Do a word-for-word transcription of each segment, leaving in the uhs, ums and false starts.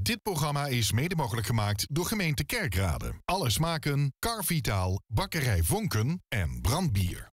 Dit programma is mede mogelijk gemaakt door gemeente Kerkrade. Alle smaken, Carvitaal, Bakkerij Vonken en Brandbier.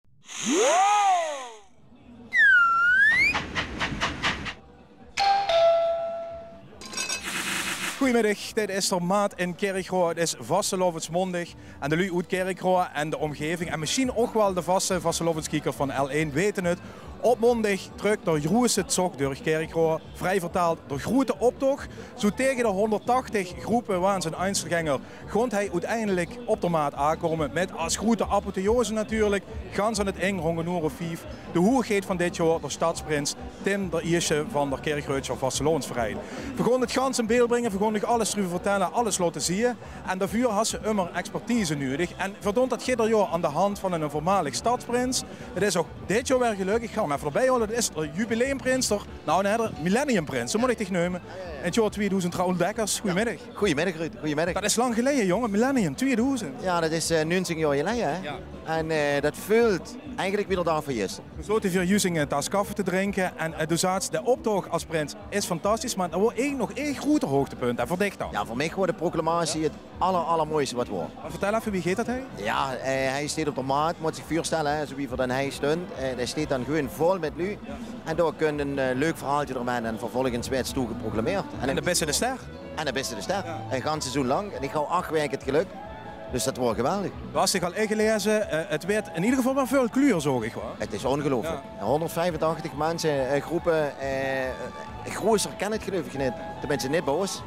Goeiemiddig, dit is d'r Maat in Kirchroa. Het is Vastelaovesmaondig en de luuj oet Kirchroa en de omgeving en mesjiens ouch waal de vaste vastelaoveskieker van L1 weite het. Op maondig trök d'r groeëste tsok durch Kirchroa, vrie vertaald d'r groeëte optoch. Zoe tege de hónderdtachtig groepe waans en einzelgänger góng hae oeteindelik op d'r Maat aankómme, mit as groeëte apotheose natuurlik, gans aan het ing, rong ein oer of vief, de hoegheid van dit jaor, d'r stadsprins Tim d'r Ieësjte van d'r Kirchroadsjer Vastelaovesverein. Veer góng het gans in beeld bringe, veer góng uch alles d'reuver vertelle, alles laote zieë. En daoveur has se ummer expertise nuuedig. En veer doon dat jidder jaor aan de hand van eine veurmalig stadsprins. Het is ouch dit jaor weer gelök. Ich gaon 'm effe d'rbie haole. Het is d'r jubileumprins, d'r, nou, nae, d'r millenniumprins, zoe mót ich dich neume. In het jaor tweedoezend, Raoul Dekkers. Goeiemiddig. Goeiemiddig, Ruud. Goeiemiddig. Dat is lang geleje, jóng. Millennium, tweedoezend. Ja, dat is, eh, nuungezig jaor geleje, hè? Ja. En, eh, dat veult eigelik wie d'r daag van jister. Veer zote veur juus in ein tas kaffe te drinke en, eh, doe zaats, de optoch as prins is fantastisch, mer d'r waor ein, nog ein groeëter hoogtepunt. En veur dich dan? Ja, veur mich waor de proclamatie het aller, allermooiste wat waor. Mer vertèl effe, wie geit dat, hè? Ja, eh, hae steit op d'r Maat, mót zich veurstelle, hè, zoe wie veur den hae stunt. Eh, hae steit dan gewoon vol mit luuj. Ja. En dao kump ein, eh, leuk verhaaltje d'romhaer en vervolgens weëd 'r geproclameerd. En dan bis se de ster. En dan bis se de ster. Ja. Ein gans seizoen lang. En ich haw ach waeke het gelök. Dus dat waor geweldig. Doe has dich al ingelaeze, eh, het weëd in eder geval waal väöl kleur, zoog ich waal. Het is óngeluiflik. Ja. Hónderdviefentachtig minse, eh, groepe, eh, groeëser kin het, geluif ich, neet. Tenminste, neet bie ós.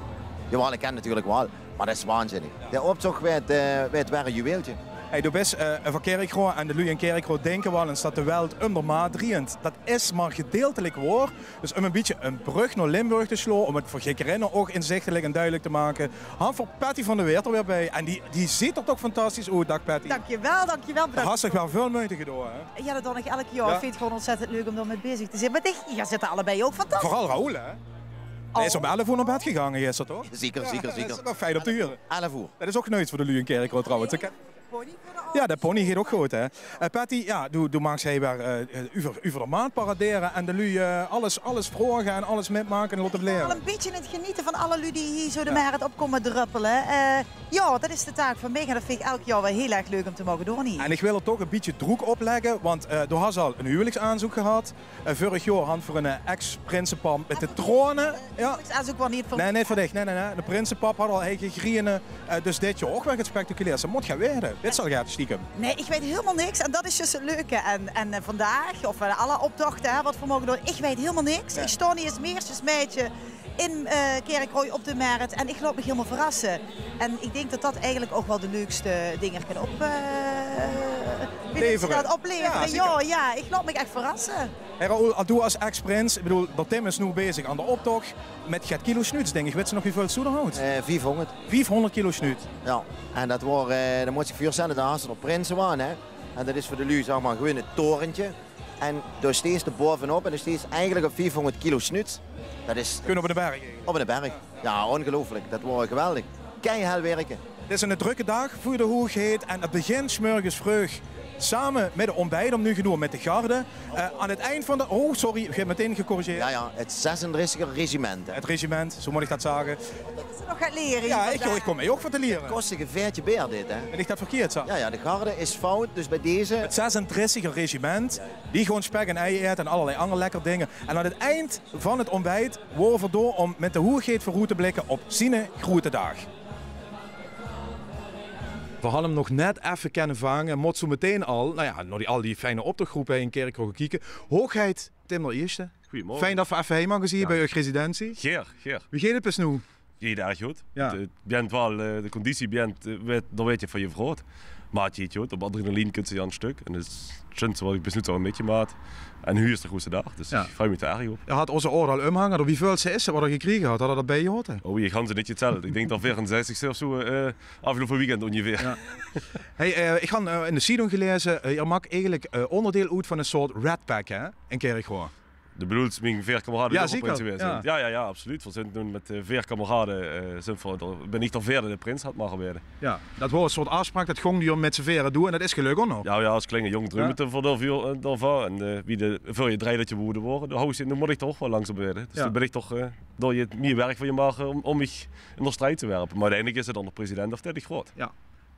Jawaal, ich kin natuurlik waal. Mer dat is waanzinnig. Ja. De optoch weëd, eh, weëd weer ein juweeltje. Hey, doe bis, eh, van Kirchroa en de luuj in Kirchroa dinke waal ins dat de welt um d'r Maat drieënt. Dat is mer gedeeltelik waor. Dus um ein bietje ein brögk nao Limburg te slaon, um het veur Gekkerinne ouch inzichtelik en duudelik te make, hant v'r Patty van der Weert d'r weer bie. En die, die zuut d'r toch fantastisch oet. Daag Patty. Dankjewel, dankjewel. Doe has toch waal väöl meujte gedaon, hè? Ja, dat doon ich elk jaor. Ja. Ich vinj het gewoon ontzettend leuk um d'r mit bezig te zieë. Mer ich, jao, zit allebei ouch fantastisch. Veural Raoul, hè? Oh. Hae is um elf oer nao bed gegange jister, toch? Zeker, zeker, zeker. Ja, dat is ouch fijn um te hure. Elf oer. Dat is ouch nuits veur de luuj in Kirchroa trouwens. Ja, de pony geit ouch good, hè. Eh, Patty, ja, doe, doe maags hie weer, eh, euver, euver d'r Maat paradere en de luuj, eh, alles, alles vraoge en alles mitmake en laote beleve. Al ein bietje aan het geniete van alle luuj die hie zoe de Merret op kómme druppele. Eh, ja, dat is de taak van mich en dat vinj ich elk jaor weer hiel erg leuk um te moge doon hie. En ich wil d'r toch ein bietje droek op lègke, want, eh, doe has al ein huwelijksaanzoek gehad. Eh, vörig jaor hant v'r ein, eh, ex-prinsepar mit de traone. Ja. Huwelijksaanzoek waor neet veur... Nae, neet veur dich. Nae, nae, nae. De prinsepar had al hie gegriene. Eh, dus dit jaor ouch weer get spectaculairs. Dat mót gaon waere. Wits se al get stiekem? Nae, ich weit hielemaol niks. En dat is juus het leuke. En, en, eh, vandaag, of, eh, alle optochte, hè, wat v'r moge doon, ich weit hielemaol niks. Ja. Ich staon hie es meisjesmeidje in, eh, Kirchroa op de Merret. En ich laot mich hielemaol verrasse. En ich dink dat dat eigelik ouch waal de leukste dinger kin op, eh, wie noemt ze dat? Levere. Oplevere. Ja, zeker. Ja, ja, ich laot mich ech verrasse. Hey Raoul, doe as ex-prins, ich bedoel, d'r Tim is noe bezig aan d'r optoch mit get kilo snuuts, dink ich. Wits se nog wieväöl se d'r houts? Eh, viefhóngerd. Viefhóngerd kilo snuut. Ja, en dat waor, eh, dan mós se dich veurstelle, dao has se d'r prinsewaon, hè. En dat is veur de luuj, zag mer, gewoon het torentje. En dao steis se bovenop en dao steis se eigelik op viefhóngerd kilo snuuts. Dat is... Gewoon op eine berg eigelik. Op eine berg. Ja, óngeluiflik. Dat waor geweldig. Keihel wirke. Het is eine drökke daag veur de hoegheid en het begint 's mörges vreug same mit het ontbijt, um noe te doon mit de garde. Eh, aan het eind van de... Oh, sorry, ich höb meteen gecorrigeerd. Ja, ja, het zesendressiger regiment, hè. Het regiment, zoe mót ich dat zage. Dat is nog get liere hie vandaag. Ja, ich, ich kóm hie ouch veur te liere. Kostig ein veertje beer dit, hè. En ich dat verkieërd zag. Ja, ja, de garde is fout, dus bie deze... Het zesendressiger regiment, die gewoon spek en ei aete en allerlei anger lekker dinger. En aan het eind van het ontbijt waore v'r dao um mit de hoegheid veuroet te blikke op ziene groeëte daag. V'r hant 'm nog net effe kinne vange, mót zoe meteen al, nou ja, nao die, al die fijne optochgroepe in Kirchroa kieke. Hoogheid Tim d'r Ieësjte. Goeiemorge. Fijn dat v'r effe hie mage zieë bie uch residentie. Gaer, gaer. Wie geit het bis noe? Geit erg good. Ja. Het, eh, bent waal, eh, de conditie bent, eh, weit, dao weit se van gevraogd. Mer het geit good. Op adrenaline kins se aan het stök. En het sjunste wat ich bis noe toe mitgemaak. En noe is de groeëste daag. Dus ich frei mich d'r erg op. Hae hat ózze orde al umhange. Wieväöl se is, wat er gekrege hat, hat er dat biegehaoje? Oh, ich han ze neet geteld. Ich dink dat veerenzestig of zoe, eh, aafgeloupe weekend óngeveer. Ja. Hey, eh, ich han, eh, in de Sidon gelaeze, eh, geer maak eigelik, eh, óngerdeil oet van ein soort Red Pack, hè, in Kirchroa. De bedoels, mien veer kamerade die ouch al prins gewaes zeen? Jao, jao, jao, absoluut. Veer zeen noe mèt, eh, veer kamerade, eh, zeen veer d'r, bin iech d'r veerde dee prins had mage weure. Jao, dat waor 'n soort aafspraok, dat góng geer mèt z'n veere doen en dat is gelök ouch nog. Jao, jao, es klinge jóng dreumde veer d'r veur, eh, d'r vaan. En, eh, wie de, veur je drei dat je behoede waore, daan houws te, noe moot iech toch ouch wel langzaam weure. Dus daan bin iech toch, eh, door je mie werk vaan je maag, eh, um, um miech in d'r strijd te werpe. Meh oeteindelek is 't daan d'r president of dee 't groot. Jao.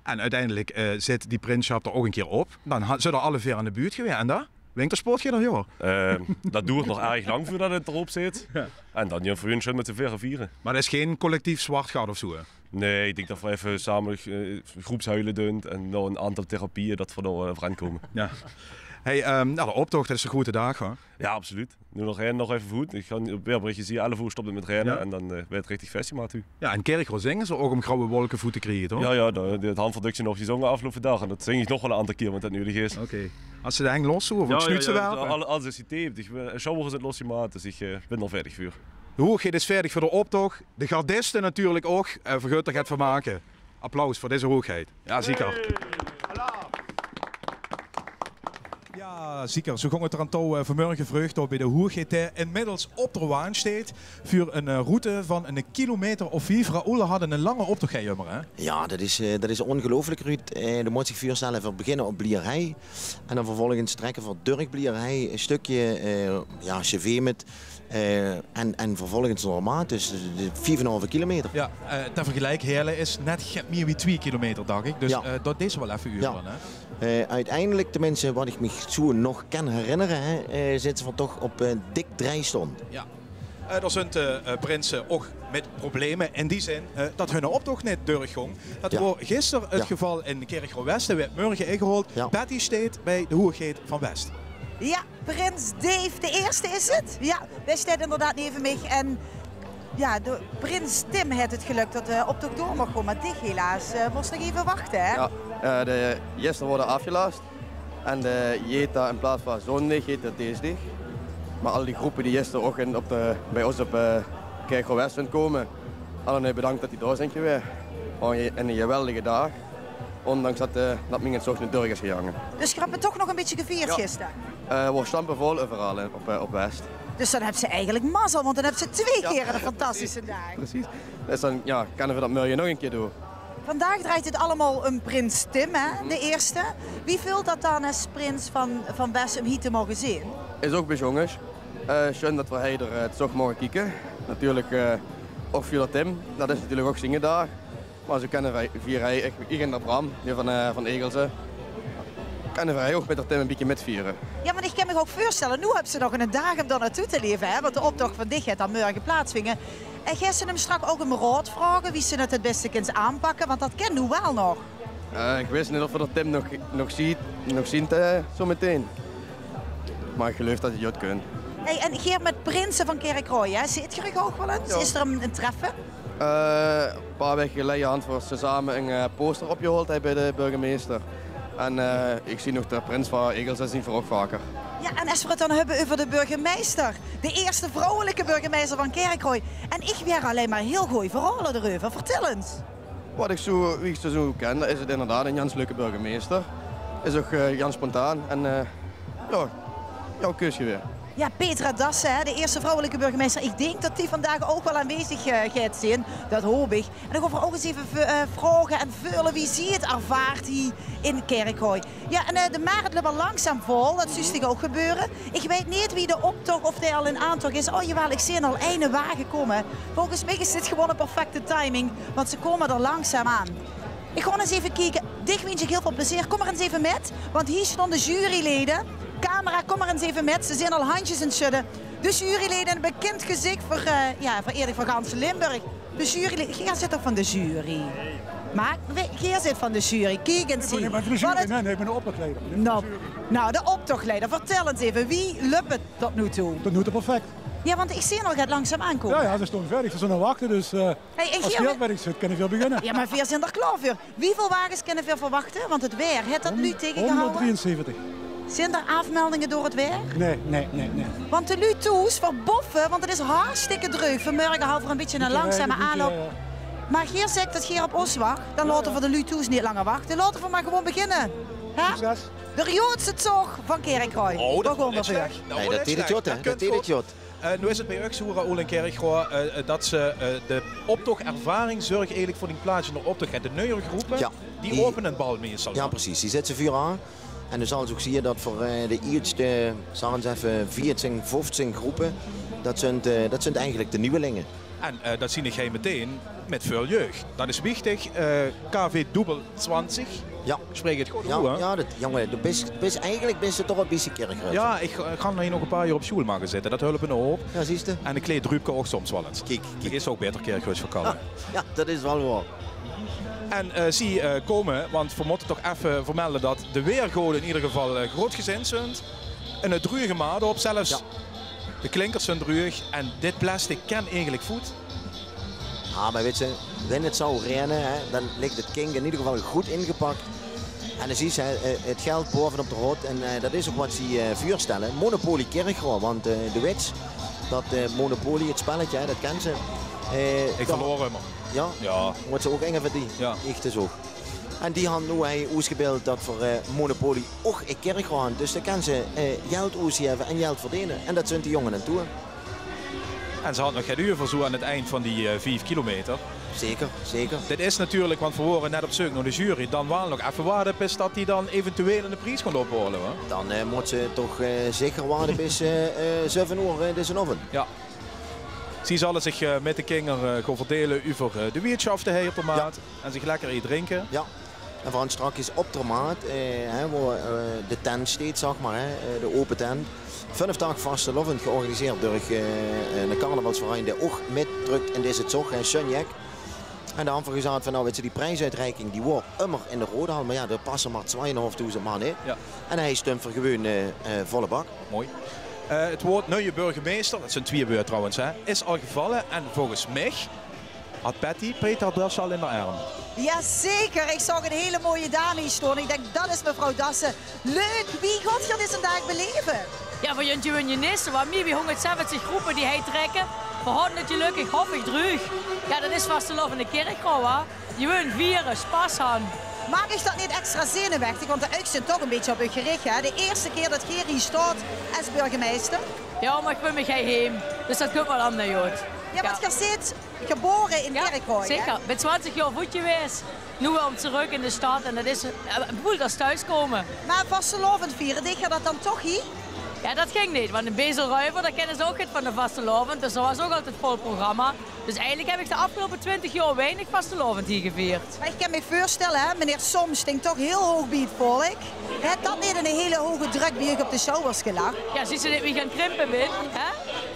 En oeteindelek, eh, zit die prinssjap d'r ouch 'ne kier op. Daan ha-, zit d'r alle veer in de buut gewaes. En daan? Wintersport, geer daan, joh? Eh, dat doert nog erg lang veurdat 't d'r op zit. Jao. En daan goon veer sjoen mèt z'n veere viere. Meh dat is gein collectief zwart gat of zoe, hè? Nein, iech dink dat veer eve same, eh, groepshuile doen en nao 'n aantal therapieë dat veer dao, eh, euvereinkomme. Jao. Hey, ehm, noe, d'n optoch, dat is 'ne groete daag, hè? Jao, absoluut. Noe nog ein, nog eve voet. Iech gaon op weerberichs zien, elf oor stop 't mèt raene en daan, eh, weurt 't richtig festimaat. Jao, in Kirchroa zinge ze ouch um grauwe wolke voet te kriege, toch? Jao, jao, dat, dat hant veer dèks nog gezonge aafgeloupe daag. En dat zing iech nog wel 'n aantal kier, want dat nudig is. Oké. Es ze de heng los doon, of 't snuutsje werpe. Jao, jao, jao, al, es ze die teep, iech, eh, sjouwer is 't losgemaat, dus iech, eh, bin d'r veerdeg veur. De hoegheid is veerdeg veur d'n optoch. De gardiste natuurlek ouch. Eh, vergeet d'r get vaan make. Applaus veur dees hoegheid. Jao, zeker. Jao, zeker. Zoe góng 't d'raan touw, eh, vaanmörge vreug dao bij de hoegheid, eh, inmiddels op d'r waan steit, veur 'n, eh, route vaan 'ne kilometer of vief. Raoul, veer hadde 'ne lange optoch, hè, ummer, hè? Jao, dat is, eh, dat is ongeluifelek, Ruud. Eh, de moos ziech veurstèlle, veer beginne op Blierhei. En daan vervolgens trèkke veer durch Blierhei e stökske, eh, jao, Sjevemert, eh, en, en vervolgens nao Zermaat, dus de, de vief en 'n haaf kilometer. Jao, eh, ter vergeliek, Heële is net get mie wie twie kilometer, dach iech. Dus, jao, eh, dat is wel eve ure, hè? Eh, oeteindelek, de minse wat iech miech zoe nog kin herinnere, hè, eh, zit ze vaan toch op, eh, dik drei stond. Jao. Eh, d'r zunt, eh, eh, prinse ouch mèt probleme. In die zin, eh, dat hunne optoch neet durchgóng. Dat waor gister 't geval in Kirchroa-Weste, weurt mörge ingehaold. Betty steit bij de hoegheid vaan West. Jao, prins Dave d'n Ierste is 't. Jao, dee steit inderdaad neve miech. En jao, de prins Tim heet 't gelök tot d'n optoch door moch goon, meh diech helaas, eh, moos nog eve wachte, hè? Jao, eh, de jeste woorte aafgelast. En de jeeta in plaots vaan zoondig, jeeta deesdig. Meh al die gróppe die gister ouch in, op de, bij ós op, eh, Kirchroa-West zien koume, allemaol bedaank tot die dao zien gewaes. Gewoen 'ne geweldige daag. Oondanks tot, eh, tot mieng zoog neet door is gegange. Dus geer höb 't toch nog e bitteke gevierd gister? Eh, 't waor stampevol euveral, eh, op, eh, op West. Dus daan höbs te eigelek mazzel, want daan höbs te twie kier 'ne fantastische daag. Perceis. Dus daan, jao, kinne veer dat mörge nog 'ne kier doen. Vandaag drejt 't allemaol um prins Tim, hè, d'n Ierste. Wie veult dat daan es prins vaan, vaan West um hei te moge zien? Is ouch bezunjers. Eh, sjoen tot veer hei d'r, eh, toch moge kieke. Natuurlek, eh, ouch veur Tim. Dat is natuurlek ouch ziene daag. Meh zoe kinne veer, veer hei, iech, iech en d'r Bram, dee vaan, eh, vaan Egelse, kinne veer hei ouch mèt d'r Tim e bitteke mètviere. Jao, want iech kin miech ouch veurstèlle, noe höbs te nog 'ne daag um dao nao toe te leve, hè, want d'n optoch vaan diech geit daan mörge plaatsvinje. En geis te häöm straks ouch um raod vraoge wie ste 't 't bèste kins aonpakke? Want dat kin noe wel nog. Eh, iech wis neet of veer d'r Tim nog, nog zien, nog zien, eh, zoe metein. Meh iech geluif tot 't good kump. Hey, en geer mèt prinse vaan Kirchroa, hè? Zeet geer uuch ouch wel ins? Jao. Is d'r 'n, 'n treffe? Eh, e paar waeke geleie hant veer same 'n, eh, poster opgehaold hei bij de burgemeister. En, eh, iech zien nog d'r prins vaan Egelse zien veer ouch vaker. Jao, en es veer 't daan höbbe euver de burgemeister. De ierste vrouweleke burgemeister vaan Kirchroa. En iech huur allein mer hiel gooj verhaole d'reuver. Vertèl ins. Wat iech zoe, wie iech ze zoe kin, dat is 't inderdaad 'ne gans leuke burgemeister. Is ouch, eh, gans spontaan en, eh, jao, jao, keus gewaes. Jao, Petra Dassen, hè, de ierste vrouweleke burgemeister. Iech dink tot die vandaag ouch wel aonwezig, eh, geit zien. Dat hoop iech. En daan goon veer ouch ins eve v-, eh, vraoge en veule wie zie 't ervaart hei in Kirchroa. Jao, en, eh, de Marit löp al langzaam vol, dat zuus diech ouch gebeure. Iech weit neet wie d'n optoch, of dee al in aontoch is. Oh jawel, iech zeen al eine wage koume. Volges miech is dit gewoen 'n perfecte timing, want ze koume d'r langzaam aon. Iech goon ins eve kieke. Diech wins iech hiel väöl plezeer. Kom mer ins eve mèt, want hei stoon de jurylede. Camera, kom mer ins eve mèt. Ze zien al hendjes aon 't sjudde. De jurylede, e bekind gezich veur, eh, jao, veur eigelek veur gans Limburg. De jury, geer zit toch vaan de jury? Meh, geer zit vaan de jury. Kiek ins hei. Iech bin neet vaan de jury, nein, iech bin d'n optochleider. Noe, d'n optochleider, vertèl ins eve, wie löp 't tot noe toe? Tot noe toe perfect. Jao, want iech zeen al get langzaam aonkoume. Jao, jao, ze stoon veerdeg, ze stoon te wachte, dus, eh, es geer veerdeg zeet, kinne veer beginne. Jao, meh veer zien d'r klaor veur. Wieväöl wages kinne veer verwachte? Want 't waer, heet dat luuj tegegehawwe? Hónderddrieënzeventig. Zien d'r aafmeldinge door 't waer? Nein, nein, nein, nein. Want de luuj thoes, veer boffe, want 't is hartstikke dreug. Vaanmörge hawwe veer e bitteke 'ne langzame aonloup. Meh geer zèkt tot geer op ós wach, daan laote veer de luuj thoes neet langer wachte. Laote veer mer gewoen beginne. Hè? Succes. De joodse tsoch van Kirchroa. Oh, dat is neet slecht. Nae, dat deet 't jot, hè. Dat deet 't jot. Eh, noe is 't bie uch zoe, Raoul, in Kirchroa, eh, eh, dat ze, eh, de optoch-ervaring zörg eigelik veur die plaats in de optoch. En de nuier gróppe, die opene 't bal meistal. Ja, precies. Die zitte vuur aan. En dan zal ze ouch zieë dat veur, eh, de ierste, zal ins effe, veertsing, voftsing gróppe, dat zunt, eh, dat zunt eigelik de nuuelinge. En, eh, dat zeen ich hie metein mit väöl jeug. Dat is wichtig. Eh, K V Dubbel Twintig. Ja. Spreek ich 't good oet, hè? Ja, dat, jonge, doe bis, bis, eigelik bis se toch e bietje Kirchroa. Ja, ich, eh, gaon hie nog e paar jaor op sjoel, mage zitte. Dat hulp 'ne hoop. Ja, zuus se. En e klein druupke ouch soms waal ins. Kiek, kiek. Is ouch baeter Kirchroa veur kouwe. Ja, dat is waal waor. En, eh, zie, eh, kómme, want veer mótte toch effe vermelde dat de weergode in eder geval, eh, groot gezind zunt. En 't druuege maat op, zelfs de klinkers zunt druueg en dit plastic kin eigelik voet. Ah, mer wits se, wen 't zou raene, hè, dan ligk 't kink in eder geval good ingepak. En dan zuus se, hè, eh, 't geld bovenop de rot. En, eh, dat is ouch wat ze, eh, veurstelle. Monopoly Kirchroa, want, eh, de wits, dat, eh, Monopoly, 't spelletje, hè, dat kins se. Eh, ich verloor ummer. Ja? Ja. Mót se ouch inge van die? Ja. Ich dus ouch. En die han noe hie oesgebeeld dat veur, eh, Monopoly ouch e Kirchroa han. Dus dan kins se, eh, jeld oesjeve en jeld verdene. En dat zunt die jonge aan 't doon. En ze han nog get euver zoe aan 't eind van die, eh, vief kilometer. Zeker, zeker. Dit is natuurlik, want veer wore net op zeuk nao de jury. Dan waal nog effe wachte bis dat die dan eventueel 'ne pries gaon ophaole, hè? Dan, eh, mót ze toch, eh, zeker wachte bis, eh, eh, zeve oer, eh, dezen aovend. Ja. Zie zalle zich, eh, mit de kinger, eh, gaon verdeile euver, eh, de wiertsjafte hie op de maat. Ja. En zich lekker get drinke. Ja. En veer han straks op de maat, eh, hè, wo, eh, de tent steit, zag mer, hè, eh, de ope tent. Vunf daag vastelaovend, georganiseerd door, eh, eh, 'ne carnavalsverein dae ouch mitdrök in deze tsoch, hè, Sunjack. En dao han veer gezaat van, nou, wits se, die priejsuitreiking, die waor ummer in de Rodehal. Mer ja, dao passe mer twieënhalfdoezend man in. Ja. En hie stump v'r gewoon, eh, eh, volle bak. Mooi. Eh, 't woord nuie burgemeister, dat zunt twieë wäörd trouwens, hè, is al gevalle. En volges mich had Patty Petra Dassen al in de erm. Jazeker, ich zaog 'n hele mooie dame hie stoon. Ich dink, dat is mevrouw Dassen. Leuk, wie gaot geer dezen daag beleve? Ja, v'r junt gewoon genete. V'r han mieë wie hóngerdzeventig gróppe die hie trèkke. V'r hawwe 't gelökkig hoffig druug. Ja, dat is vastelaovend in Kirchroa. Gewoon viere, sjpas han. Maak uch dat neet extra zenuwechtig? Want de uig zunt toch e bietje op uch gerich, hè? De ierste kier dat geer hie staot es burgemeister. Ja, mer ich bön mich hie heem. Dus dat kump waal allemaol good. Ja, want geer zeet gebore in Kirchroa, hè? Zeker. Bön twintig jaor voet gewaes. Noe weer trök in de stad en dat is, eh, voelt es thoes kómme. Mer vastelaovend viere, deeg geer dat dan toch hie? Ja, dat ging neet, want in Beesel-Ruiver, dao kinne ze ouch get van de vastelaovend. Dus dao waas ouch altied vol programma. Dus eigelik höb ich de aafgeloupe twintig jaor weinig vastelaovend hie gevierd. Mer ich kin mich veurstelle, hè, meneer Soms sting toch hiel hoog bie 't volk. Haet dat neet 'ne hele hoge drök bie uch op de sjouwers gelag? Ja, zuus se neet wie ich aan 't krimpe bön, hè?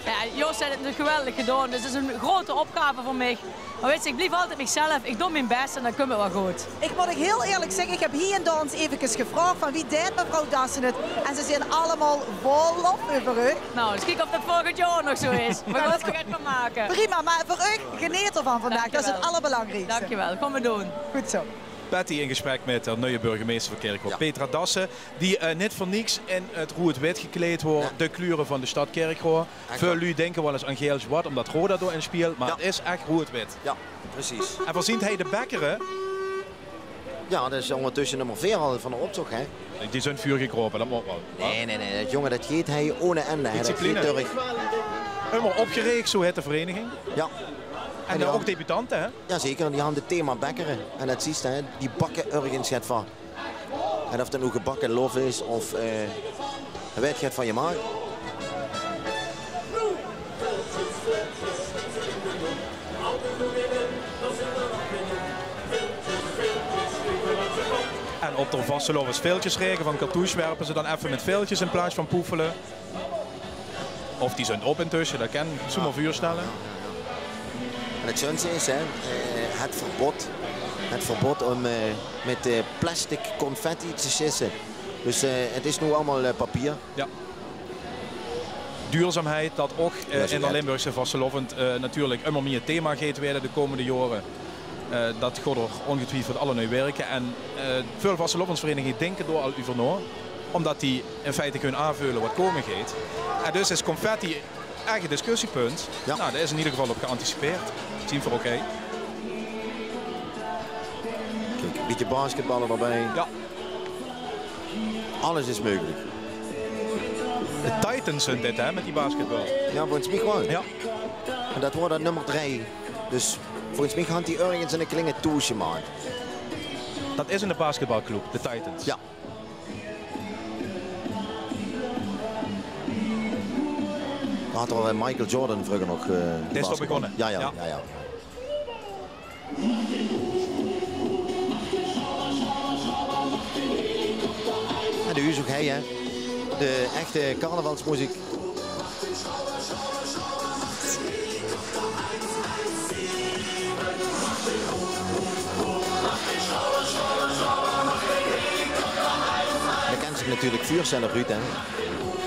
Ja, Jos haet 't natuurlik geweldig gedaon, dus 't is 'n groete opgave veur mich. Mer wits se, ich blief altied mich zelf, ich doon mien bès en dan kump 't waal good. Ich mót uch hiel eerlik zègke, ich höb hie en dao ins efkes gevraog van wie deit mevrouw Dassen 't? En ze zeen allemaol vol lof euver uch. Nou, ins kieke of dat volgend jaor nog zoe is. V'r gaon 't nog get van make. Prima, mer veur uch, geneet d'rvan vandaag. Dat is 't allerbelangriekste. Dankjewel, gaon v'r doon. Good zoe. Patty in gesprek mit de nuie burgemeister van Kirchroa, Petra Dassen, die, eh, neet veur niks in 't roeëd-wit gekleid waor, de kleure van de stad Kirchroa. Väöl luuj dinke waal ins aan geel-zwart, ómdat Roda dao-in speelt, mer 't is ech roeëd-wit. Ja, precies. En veer zeen hie de Bekkere. Ja, dat is óngertösse nummer veer al van de optoch, hè? Die zunt vuur gekraope, dat maag waal. Nae, nae, nae, dat, jonge, dat geit hie ohne ende, hè. Dat geit durch. Ummer opgereeg, zoe heit de vereniging. Ja. En, eh, ouch debutante, hè? Jazeker, die han 't thema Bekkere. En dat zuus se, hè, die bakke örges get van. En of dat noe gebakke lof is of, eh, weit get van je maak. En op de vastelaovesveldjes rege van Cartouche werpe ze dan effe mit veldjes in plaats van poefele. Of die zunt op intösse, dat kin ich mich zoe mer veurstelle. En 't sjunste is, hè, eh, 't verbod. 't Verbod óm, eh, mit, eh, plastic confetti te sjisse. Dus, eh, 't is noe allemaol, eh, papier. Ja. Duurzaamheid, dat ouch, eh, in de Limburgse vastelaovend, eh, natuurlik ummer mieë thema geit waere de kómmende jaore. Eh, dat gaon d'r óngetwiefeld allemaol wirke. En, eh, väöl vastelaovesverenigingen dinke dao al euver nao, ómdat die in feite gaon aanveule wat kómme geit. En dus is confetti ech e discussiepunt. Ja. Nou, dao is in eder geval op geanticipeerd. Zeen v'r oké. Kiek, e bietje basketballe d'rbie. Ja. Alles is meugelik. De Titans zunt dit, hè, mit die basketbal. Jao, volges mich waal. Jao. En dat waor dan nummer drei. Dus volges mich hant die örges 'ne klinge toesj gemaak. Dat is 'ne basketbalclub, de Titans. Jao. Dao had al, eh, Michael Jordan vreuger nog, eh, die is toch begonne? Jao, jao, jao, jao. En de huus ouch hei, hè. De echte carnavalsmuziek. Doe kins dich natuurlik veurstelle, Ruud, hè.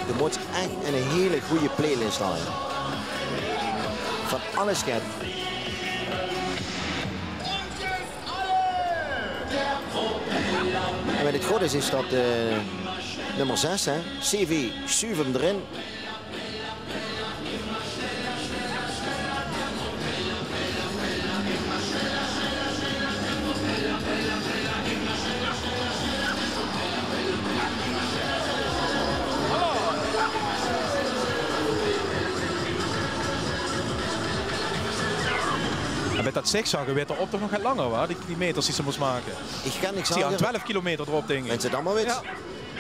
Doe mós ech 'n hele gooj playlist höbbe. Van alles get. En wat 't good is, is dat, eh, nummer zes, hè, C V, sjuuf 'm d'rin. En mit dat zigzagge weurt d'r optoch nog get langer, wa? Die, die meters die ze mós make. Ich kan niks zage. Twelf kilometer d'rop, dink ich. Wens se dat mer wits. Jao.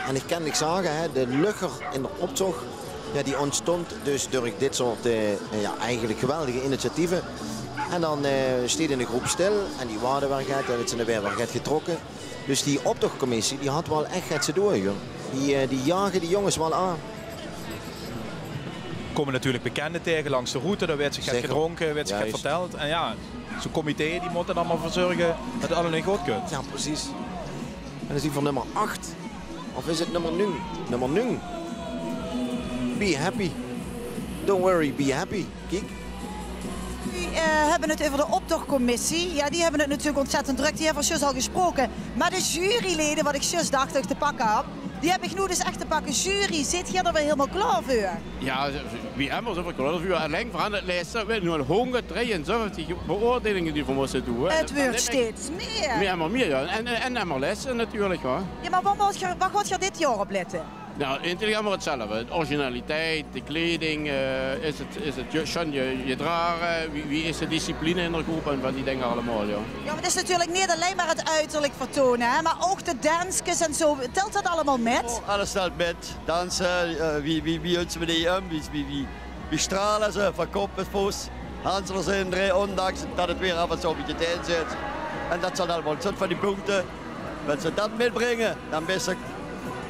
En ich kan niks zage, hè, de löcher in d'n optoch, jao, die óntstóng dus durch dit soort, eh, jao, eigelik geweldige initiatieve. En dan, eh, steit 'n groep stil en die waorde weer get, en dan weurt d'r weer get getrokke. Dus die optochcommissie, die had waal ech get te doon, joh. Die, eh, die jage die jónges waal aan. Kómme natuurlik bekende taenge langs de route, dao weurt zich get gedrónke, weurt zich get verteld. En jao, zoe'n comité, die mót d'r dan mer veur zörge dat 't allemaol good kump. Jao, precies. En dan zien v'r nummer acht. Of is 't nummer nung? Nummer nung. Be happy. Don't worry, be happy. Kiek. Veer, eh, höbbe 't euver de optochcommissie. Jao, die höbbe 't natuurlik óntzèttend drök. Die höbbe v'r zjus al gesproke. Mer de jurylede, wat ich zjus dach dat ich te pakke had, die höb ich noe dus ech te pakke. Jury, zeet geer d'r weer hielemaol klaor veur? Jao, wie ummer zeen v'r klaor veur. Allein veur aan 't lèste, v'r höbbe noe al hóngerddrieënzèvestig beoordelinge die v'r móste doon. 't Weurt steeds mieë. Mieë, ummer mieë, jao. En, en, en ummer lèste natuurlik, huur. Jao, mer wat mót geer, wat gaot geer dit jaor oplètte? Nou, eigelik ummer 'tzelfde. De originaliteit, de kleiding, eh, is 't, is 't sjoen ge-, gedrage, wie, wie is de discipline in de groep en van die dinger allemaol, jao. Jao, mer 't is natuurlik neet allein mer 't uterlik vertoon, hè, mer ouch de danskes en zoe. Tèlt dat allemaol mit? Oh, alles tèlt mit. Danse, eh, wie, wie, wie höbbe v'r die, eh, wie, wie, wie, wie straole ze van kop tot voot. Hansel zeen d'r, óndaks dat 't weer aaf en toe 'n bietje taege zit. En dat zeen allemaol, zeen van die punkte. Wens ze dat mitbringe, dan bis se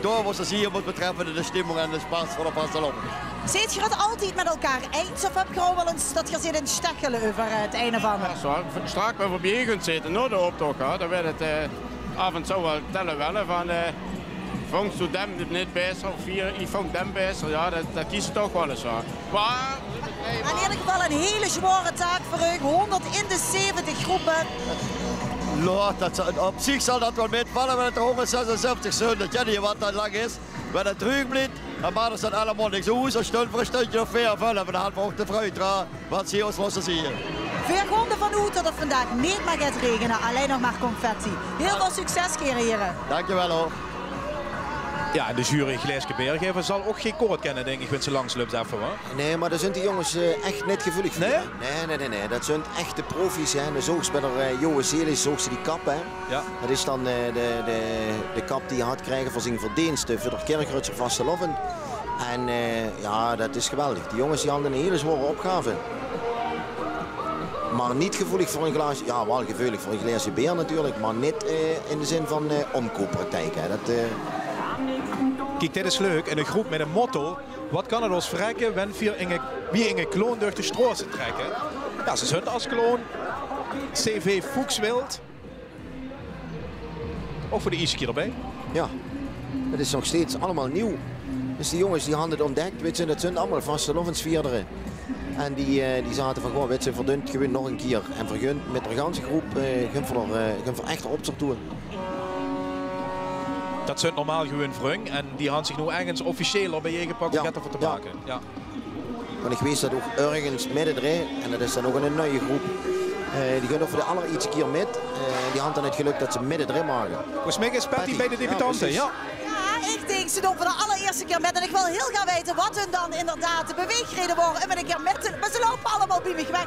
dao wo se zien mót, betreffende de stimming en de spaans van de vastelaovend. Zeet geer 't altied mit elkaar eins of höb geer ouch waal ins dat geer zeet in stechele euver, eh, 't ein of anger? Jao, zoe, straks bie v'r bie gein zete, nao de optoch, hè, dan weurt 't, eh, aaf en toe waal tèlle welle van, eh, vóngs doe dem neet baeter of hie, ich vóng dem baeter. Jao, dat, dat kies se toch waal ins, huur. Mer in eder geval 'n hele zjwaore taak veur uch, hóngerdenzeventig gróppe. Jao, dat zal, op zich zal dat waal mitvalle, wen 't d'r hóngerdzesenzestig zeen. Dat jèt neet wat dat lang is. Wen 't dreug blief, dan maak 't allemaol niks oet. D'r stóng veur 'n sjtundje of veer of vèf, en dan hant v'r ouch de vreugde draan, wat ze hie ós lósse zeen. Veer gaon d'rvan oet dat 't vandaag neet mie geit raegene, allein nog mer confetti. Hiel väöl succes, geer hiere. Dankjewel, huur. Jao, en de jury Glaeske Beer gaeve zal ouch gein koord kènne, dink ich, wens ze langs löp, effe, wa? Nae, mer dao zunt die jónges, eh, ech neet gevuulig veur. Nae? Nae, nae, nae, nae. Dat zunt echte profies, hè. En dan zoogs te bie d'r, eh, Joe Celis, zoogs te die kap, hè. Jao. Dat is dan, eh, de, de, de kap die hae haet gekrege veur zien verdeenste veur d'r Kirchröadsjer vastelaovend. En, eh, jao, dat is geweldig. Die jónges die hant 'n hele zjwaore opgave. Mer neet gevuulig veur 'n glaas, jao, waal gevuulig veur 'n glaasje beer natuurlik, mer neet, eh, in de zin van, eh, ómkooppraktijk, hè. Dat, eh. Kiek, dit is leuk. In 'n groep mit 'n motto: wat kan 't ós verrèkke wen veer inge, wie inge clown durch de stroate trèkke. Jao, ze zunt es clown C V Fuchswild. Ouch veur de ierste kier d'rbie. Jao, 't is nog steeds allemaol nuuj. Dus die jónges die hant 't óntdèk, wits te, dat zunt allemaol vastelaovesvierdere. En die, eh, die zaote van: goh, wits te, veer dunt 't gewoon nog 'ne kier. En veer gunt mit de ganse groep, eh, gunt veer, eh, gunt veer ech optoch doon. Dat zunt normaal gewoon vrung en die hant zich noe örges officieel d'rbie ingepak óm get d'rvan te make. Jao. Want ich weit dat ouch örges midde d'rin, en dat is dan ouch 'n nuje groep, eh, die gunt ouch veur de allerierste kier mit. Eh, die hant dan 't gelök dat ze midde d'rin mage. Volges mich is Patty bie de debutante, jao. Ze doon veur de allerierste kier mit en ich wil hiel gaer weite wat hun dan inderdaad de beweegrede waor um ein kier mit te, mer ze loupe allemaol bie mich weg.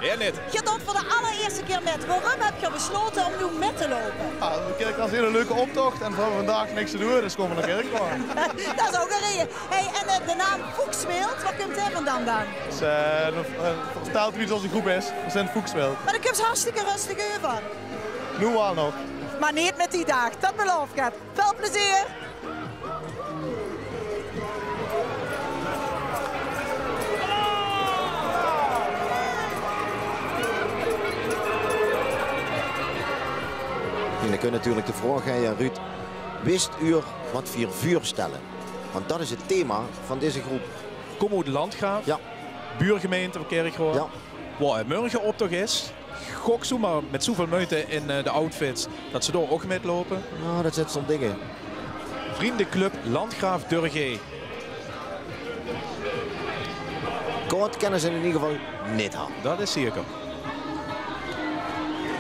Geer doot veur de allerierste kier mit. Waorum höb geer beslote um noe mit te loupe? Ja, de Kirkraos is ein leuke optoch en v'r höbbe vandaag niks te doon, dus kómme v'r nao Kirkraos. Det is ouch ein reje. Hey, en, eh, de naam Foeksweelt, wao kump dae vandan dan? Det is, eh, vertèlt wie ós groep is. V'r zeen Foeksweelt. Mer det kump hartstikke rustig euver. Noe waal nog. Mer neet mit die daag, det belaof ich. Väöl plezeer! En dan kump natuurlik de vraog, hè, Ruud, wis geer waat v'r veurstelle? Want det is 't thema van deze groep. Kómme oet Landgraaf, ja, buurgemeinte van Kirchroa. Ja. Wao 't mörge optoch is. Gok zoemer mit zoeväöl meute in, eh, de outfits det ze dao ouch mitloupe. Ja, det zit zoe'n ding in. Vriendenclub Landgraaf Durgé. Kaart kinne ze in eder geval neet höbbe. Det is zeker.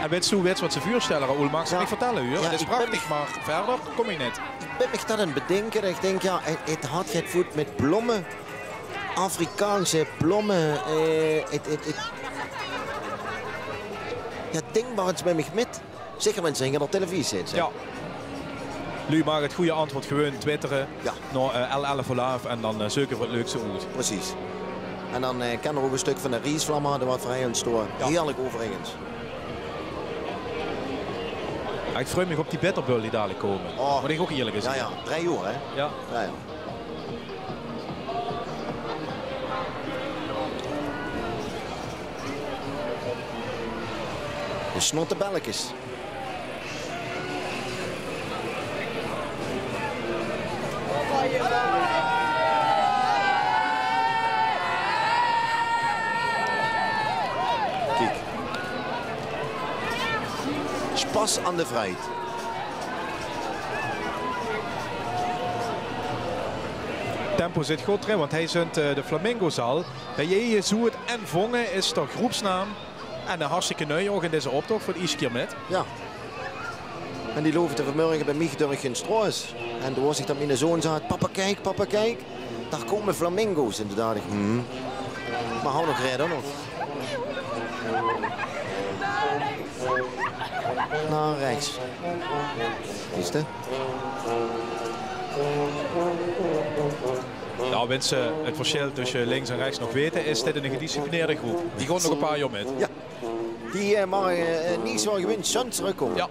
En wits doe, wits doe waat ze veurstelle, Raoul? Maags doe mich vertèlle, huur? Ja, 't is prachtig, mer wiejer kóm ich neet. Ich bin mich det aan 't bedinke. Ich dink, ja, 't, 't haet get voet mit blomme. Afrikaanse blomme, eh, 't, 't, 't. Ja, dink mer ins mit mich mit. Zeker wen ze hinger de televisie zitte, hè. Ja. Luuj, maag 't gooj antjwaord gewoon twittere. Ja. Nao, eh, L L Verlaaf en dan, eh, zeuke v'r 't leukste oet. Precies. En dan, eh, kin d'r ouch ein stök van de riesvlam haoje waat veur hie stoon. Ja. Heerlik euverigens. Ja, ich vrei mich op die bitterbulle die dalik kómme. Oh. Mót ich ouch ierlik zègke. Ja, ja. Drie oer, hè? Ja. Ja, ja. De snottebellekes. Kiek. Spas aan de vrijheid. Tempo zit good d'rin, want hie zunt, eh, de Flamingozaal. Bie-ee Zoet en Vonge is de groepsnaam. En, eh, hartstikke nui ouch in deze optoch veur de ierste kier mit. Ja. En die loupe vanmorge bie mich door de straot. En doe waas ich det miene zoon zag: "Papa, kiek, papa, kiek. Dao kómme flamingo's." En doe dach ich: "Hm." Mer hou nog reed, nog. Nao rechts. Is 't? Ja, wens ze 't versjil tösse links en rechts nog weite, is dit ein gedisciplineerde groep. Die gaon nog ein paar jaor mit. Ja. Die, eh, mage, eh, neet zoe gewins zóns trökkómme. Ja.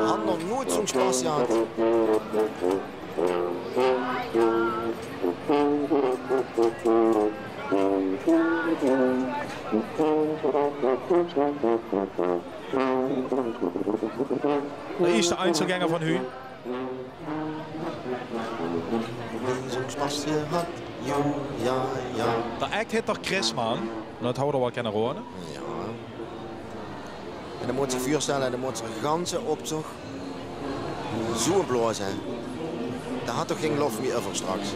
Hant nog noeit zoe'n spas gehad. De ierste Einzelgänger van hu. Zoe'n spas gehad, jo, ja, ja. D'r act hit d'r Chrisman. Det hawwe v'r waal kinne raoje. Ja. En dan mót ze zich veurstelle, dan mót ze de ganse optoch zoe blaoze. Dao haet toch gein lof mie euver straks.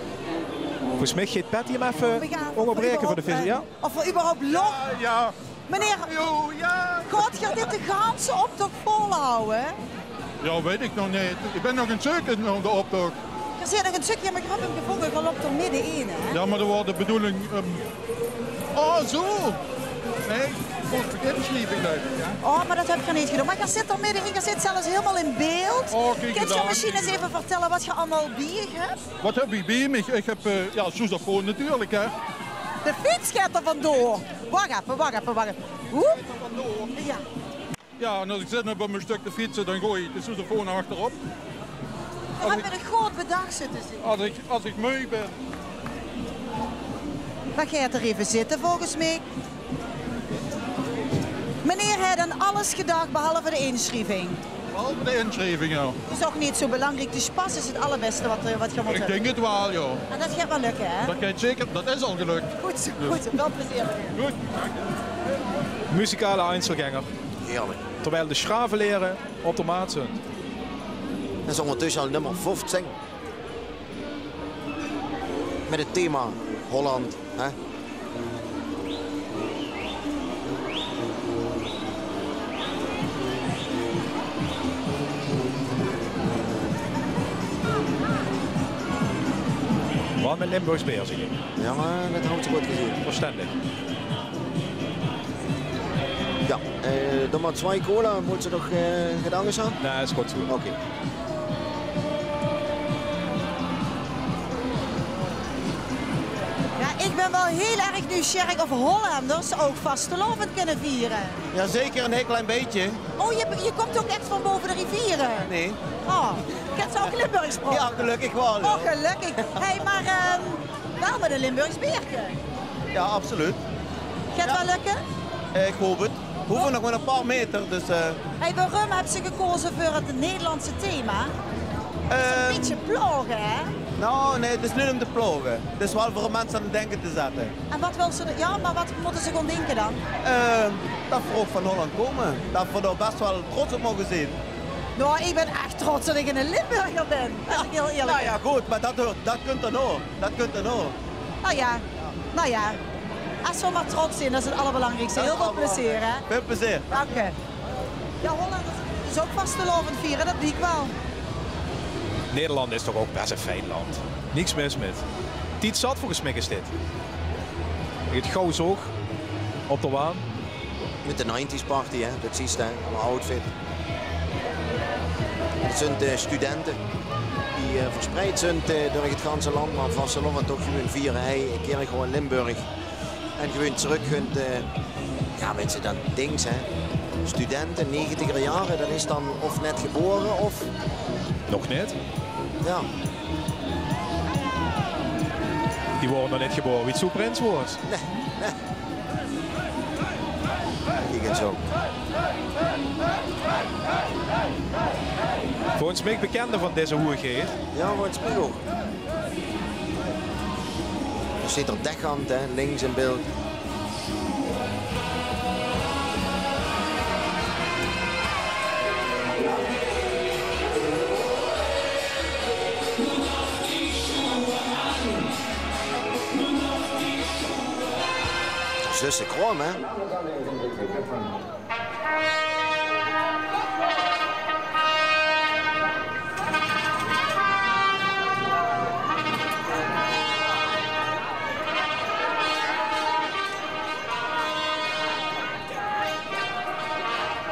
Volges mich geit Patty 'm effe óngerbraeke veur de vis-, ja? Of v'r überhaupt lof... Ja, ja. Meneer, gaot geer dit de ganse optoch volhawwe? Ja, weit ich nog neet. Ich bin nog aan 't zeuke nao de optoch. Geer zeet nog aan 't zeuke, mer ich höb 'm gevónje, geer loup d'r midde-in, hè? Ja, mer det waas de bedoeling, ehm, oh, zoe. Nae, ich mós mich insjrieve, geluif ich, hè? Oh, mer det höb geer neet gedaon. Mer geer zit d'r midde-in, geer zit zelfs hielemaol in beeld. Oh, kiek. Kènt geer mesjien ins effe vertèlle waat geer allemaol bie uch höb? Waat höb ich bie mich? Ich höb, eh, ja, sousafoon natuurlik, hè. De fiets geit d'r vandoor. Wach effe, wach effe, wach effe. Hoe? Ja. Ja, en es ich zin höb óm ein stök te fietse, dan gooi ich de sousafoon achterop. Geer höb ein good bedach, zit te zeen. Es ich, es ich meug bin. Dan geit geer effe zitte, volges mich. Meneer haet aan alles gedach, behalve de insjrieving. Behalve de insjrieving, ja. Det is ouch neet zoe belangriek. De spas is 't allerbèste waat, eh, waat geer mót höbbe. Ich dink 't waal, ja. En det geit waal lökke, hè? Det geit zeker, det is al gelök. Good zoe, good zoe. Väöl plezeer. Good. Muzikale Einzelgänger. Heerlik. Terwijl de Sjraveleere op de maat zunt. Det is óngertösse al nummer vieftieën. Mit 't thema Holland, hè? Waal mèt Limburgs beer, zègk ich. Jao, meh det haw ich good gezeen. Verstendig. Jao, eh, dan mer twie cola, mót ze nog, eh, get angers höbbe? Nae, is good zoe. Oké. Jao, ich bön waal hiel erg nuujsjierig of Hollanders ouch vastelaovend kinne viere. Jao, zeker, ein hiel klein bietje. Oh, geer, geer kómp ouch ech van bove de riviere? Nae. Oh, kènt geer ouch Limburgs praote? Jao, gelökkig waal, jao. Oh, gelökkig. Hey, mer, ehm, waal mèt ein Limburgs beerke? Jao, absoluut. Geit 't waal lökke? Eh, ich haop 't. V'r hove nog mer ein paar meter, dus, eh. Hey, waorum höbs se gekaoze veur 't Nederlandse thema? 't Is ein bietje plaoge, hè? Nou, nae, 't is neet óm te plaoge. 't Is waal veur minse aan 't dinke te zètte. En waat wils se, jao, mer waat mótte ze gaon dinke dan? Eh, det v'r ouch van Holland kómme. Det v'r dao bès waal trots op moge zeen. Nou, ich bön ech trots det ich eine Limburger bön, es ich hiel ierlik bön. Nou jao, good, mer det huurt, det kump dan ouch. Det kump dan ouch. Nou jao, nou jao. Es v'r mer trots zeen, det is 't allerbelangriekste. Hiel väöl plezeer, hè? Väöl plezeer. Dank dich. Jao, Hollanders, dus ouch vastelaovend viere, det liek waal. Nederland is toch ouch bès ein fijn land. Niks mis mit. Tied zat volges mich is dit. 't Gouw zoog op de waan. Mit de nineties party, hè, det zuus se, alle outfit. 't Zunt, eh, studente die, eh, verspreid zunt, eh, door 't ganse land, mer vastelaovend toch gewoon viere, hè, ein kier gewoon Limburg. En gewoon trök kunt, eh, jao, wèts se, det dink, hè. Studente, negentiger jaore, det is dan of net gebore of... Nog neet? Jao. Die waore nog neet gebore wie se prins woors. Nae, nae. Kiek ins zo. Volges mich bekende van deze hoeëgheid. Jao, volges mich ouch. Dao zit 'r Dechant, hè, links in beeld. Zusse Kroon, hè?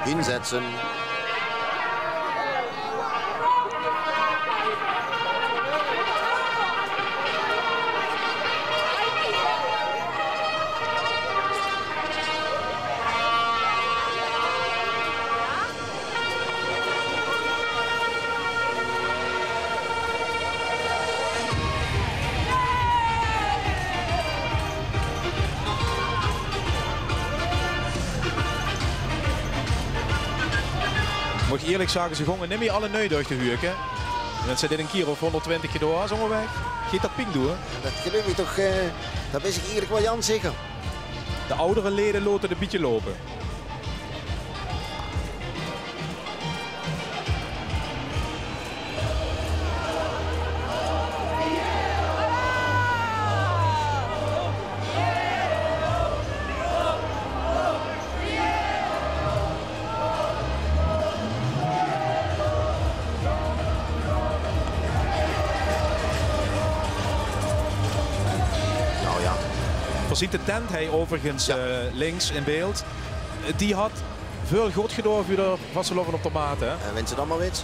Hinsetzen. Mót ich ierlik zage, ze gónge nimmer alle nui durch de huuke. En det ze dit ein kier of hónderdtwintig gedoon has óngerwaeg, geit det pien doon. Det geluif ich toch, eh, dao bön ich ierlik waal Jan zeker. De oudere leden laote 't ein bietje loupe. Nou ja. Veer zien de tent hei euverigens, eh, links in beeld. Die had väöl good gedoon veur de vastelaovend op de Maat, hè? Eh, wens se det mer wits.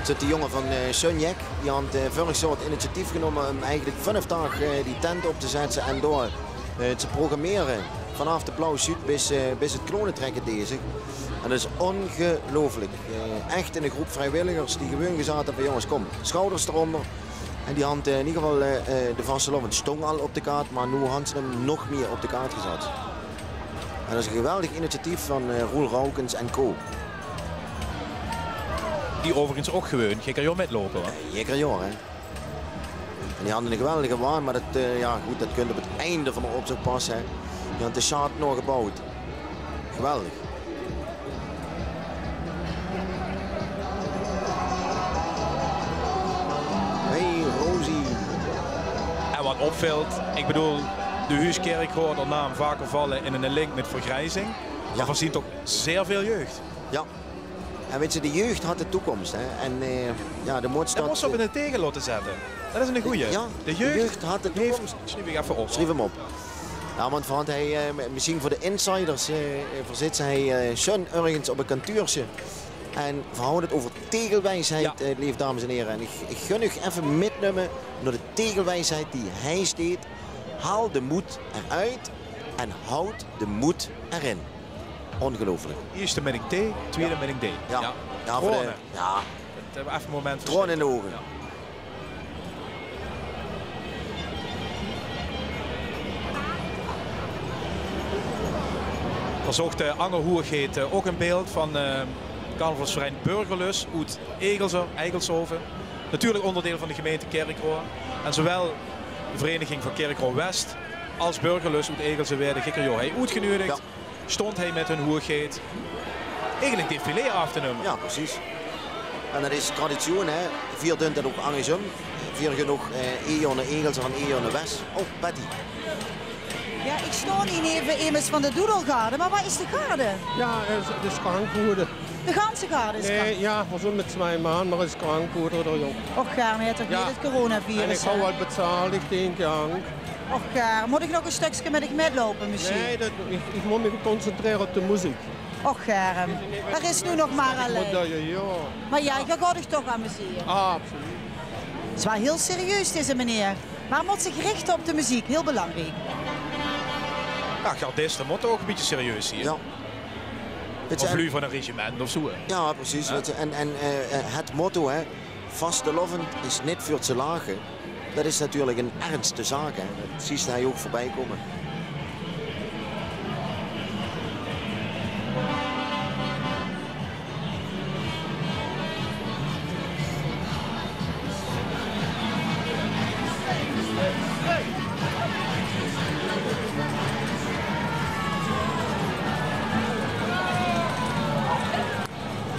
't Zunt die jónge van, eh, Sunjek. Die hant, eh, vörig jaor 't initiatief genómme um eigelik vunaf daag, eh, die tent op te zètte en door, eh, te programmere. Vanaaf de Blauw Zuud bis, eh, bis 't Klonentrekke dezig. En det is óngeluifelik. Eh, ech 'ne groep vriewilligers die gewoon gezag höbbe van: jónges, kóm, schouders d'ronder. En die hant, eh, in eder geval, eh, eh, de vastelaovend stóng al op de kaart, mer noe hant ze 'm nog mieë op de kaart gezat. En det is e geweldig initiatief van, eh, Roel Raukens en co. Die euverigens ouch gewoon jikker jaor mitloupe, hè? Eh, jikker jaor, hè. En die hant 'ne geweldige waan, mer det, eh, ja, good, det kunt op 't einde van de optoch pas, hè. Die hant de sjaat nog geboewd. Geweldig. Hey, Rosie. En waat opvilt, ich bedoel, de Huuskèrk huuert häör naam vaker valle in 'ne link mit vergriezing. Ja. Mer veer zien toch zeer väöl jeug. Ja. En wèts se, de jeug haet de toekoms, hè. En, eh, jao, de mós... Dae mós se op 'ne tegel laote zètte. Det is 'ne goeie. Jao, de jeug haet de toekoms. Sjrief ich effe op. Sjrief 'm op. Jao, want, want hae, eh, mesjien veur de insiders, eh, veer zitte hie, eh, sjoen örges op e kantuursje. En veer hawwe 't euver tegelwiesheid, eh, leef dames en hiere. En ich, ich gun uch effe mitnumme nao de tegelwiesheid die hie steit. Haal de moed d'roet en houd de moed d'rin. Óngeluifelik. Ierste minning T, twiede minning D. Jao. Jao, veur de, jao. Det, eh, effe e moment veur... Traone in de ouge. Jao. Veer zochte, eh, Anger Hoegheid, eh, ouch in beeld van, eh, carnavalsverein Burgerlust oet Egelze, Eigelshoven. Natuurlik óngerdeil van de gemeinte Kirchroa. En zowaal de vereiniging van Kirchroa West es Burgerlust oet Egelze waerde gikker jaor hie oetgenuuedig. Jao. Stóng hie mit hun hoegheid eigelik defilé aaf te numme. Jao, precies. En det is tradisjoen, hè. Veer doon det ouch angersóm. Veer gaon ouch, eh, ein jaor nao Egelze en ein jaor nao West. Oh, Patty. Jao, ich sjtaon hie neve emes van de Doedelgarde, mer wo is de garde? Jao, 't is, 't is krank gewore. De ganse garde is krank? Nae, jao, veer zeen mit twee man, mer 't is krank gewore, de jóng. Och, gaar neet, toch neet 't coronavirus, hè? En ich hou al betaald, ich dink, jao. Och, gaar. Mót ich nog e stökske mit dich mitloupe, mesjien? Nae, det, ich, ich mót mich concentrere op de meziek. Och, gaar. D'r is noe nog mer allein. Mer jao, jao, jao. Mer jao, geer gaot uch toch amusere. Ah, absoluut. 't Is waal hieël serieus, deze meneer. Mer mót zich richte op de meziek, hieël belangriek. Jao, gardiste mótte ouch e bietje serieus zeen. Jao. Of luuj van e regiment of zoe, hè. Jao, precies. Jao. Wèts se, en, en, eh, eh, 't motto, hè, vastelaovend is neet veur te lache. Det is natuurlik 'n ernste zaak, hè. Det zuus se hie ouch veurbij kómme.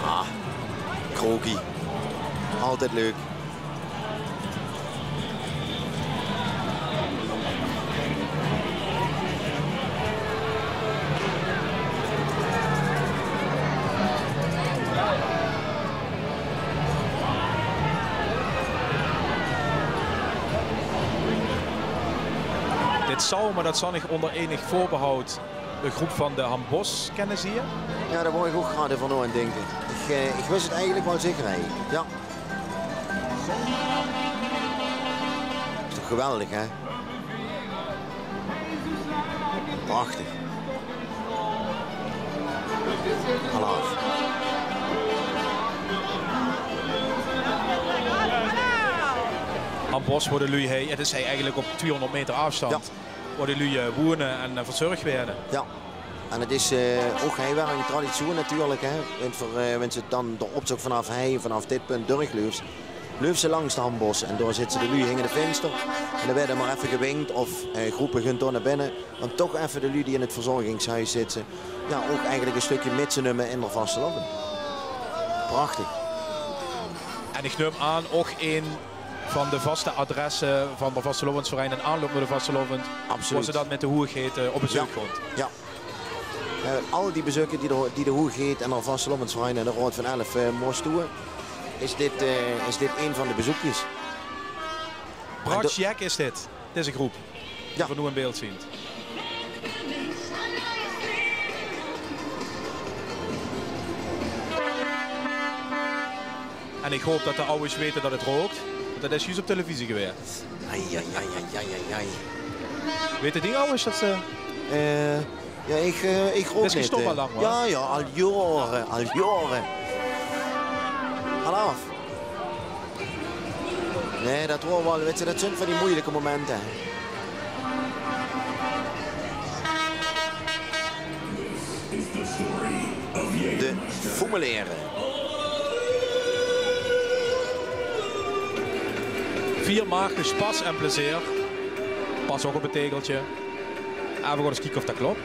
Ah, Kroki. Altied leuk. Dit zou, mer det zal ich ónger einig veurbehoud, de groep van de Hambos kènne zieë. Jao, dao wou ich ouch grad euver naodinke. Ich, eh, ich wis 't eigelik waal zeker, hè. Jao. Is toch geweldig, hè? Prachtig. Alaaf. Hambos, wo de luuj hie, 't is hie eigelik op twiehóngerd meter aafstand. Jao. Wo de luuj, eh, woeëne en, eh, verzörg waere. Jao. En 't is, eh, ouch hie weer 'n traditieën natuurlik, hè. Wens se, eh, wens se dan d'r optoch vanaaf hie, vanaaf dit punt durchleufs, leufs se langs de Hambos en dao zitte de luuj hinge de vinster. En dan waerde mer effe gewink of, eh, groepe gaon dao nao binne. Óm toch effe de luuj die in 't verzörgingshoes zitte, jao, ouch eigelik e stökske mit te numme in d'r vastelaovend. Prachtig. En ich num aan, ouch ein van de vaste adresse van de vastelaovesverein in aanloup nao de vastelaovend, absoluut, wo ze dan mit de hoegheid, eh, op bezeuk kómme. Jao. Eh, al die bezeuke die de, die de hoegheid en d'r vastelaovesverein en de Raod van Elf, eh, mós doeë, is dit, eh, is dit ein van de bezeukjes. En de... Prachtjek is dit, deze groep. Jao. Die v'r noe in beeld zeen. En ich haop det de awwers weite det 't rook. Want det is zjus op televisie gewaes. Ai, ai, ai. Weite die awwers det ze... Eh, jao, ich, eh, ich rook neet, eh. Jao, jao, al jaore, al jaore. Alaaf. Nae, det waor waal, wèts se, det zeen van die meujelike momente. De Foemelere. Veer maag gespas en plezeer. Pas ouch op 't tegeltje. Effe gaon ins kieke of det klop.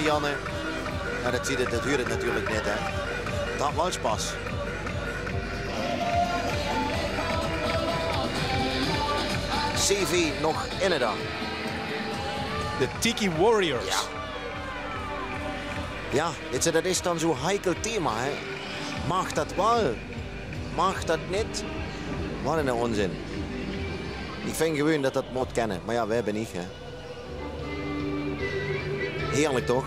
Janne. Jao, det zuut 't, det huurt 't natuurlik neet, hè. 't Haet waal spas. C V nog in 't dak. De Tiki Warriors. Jao. Jao, wits se, det is dan zoe'n heikel thema, hè. Maag det waal? Maag det neet? Waat 'ne ónzin. Ich vinj gewoon det det mót kènne. Mer jao, veer höbbe neet, hè. Heerlik, toch?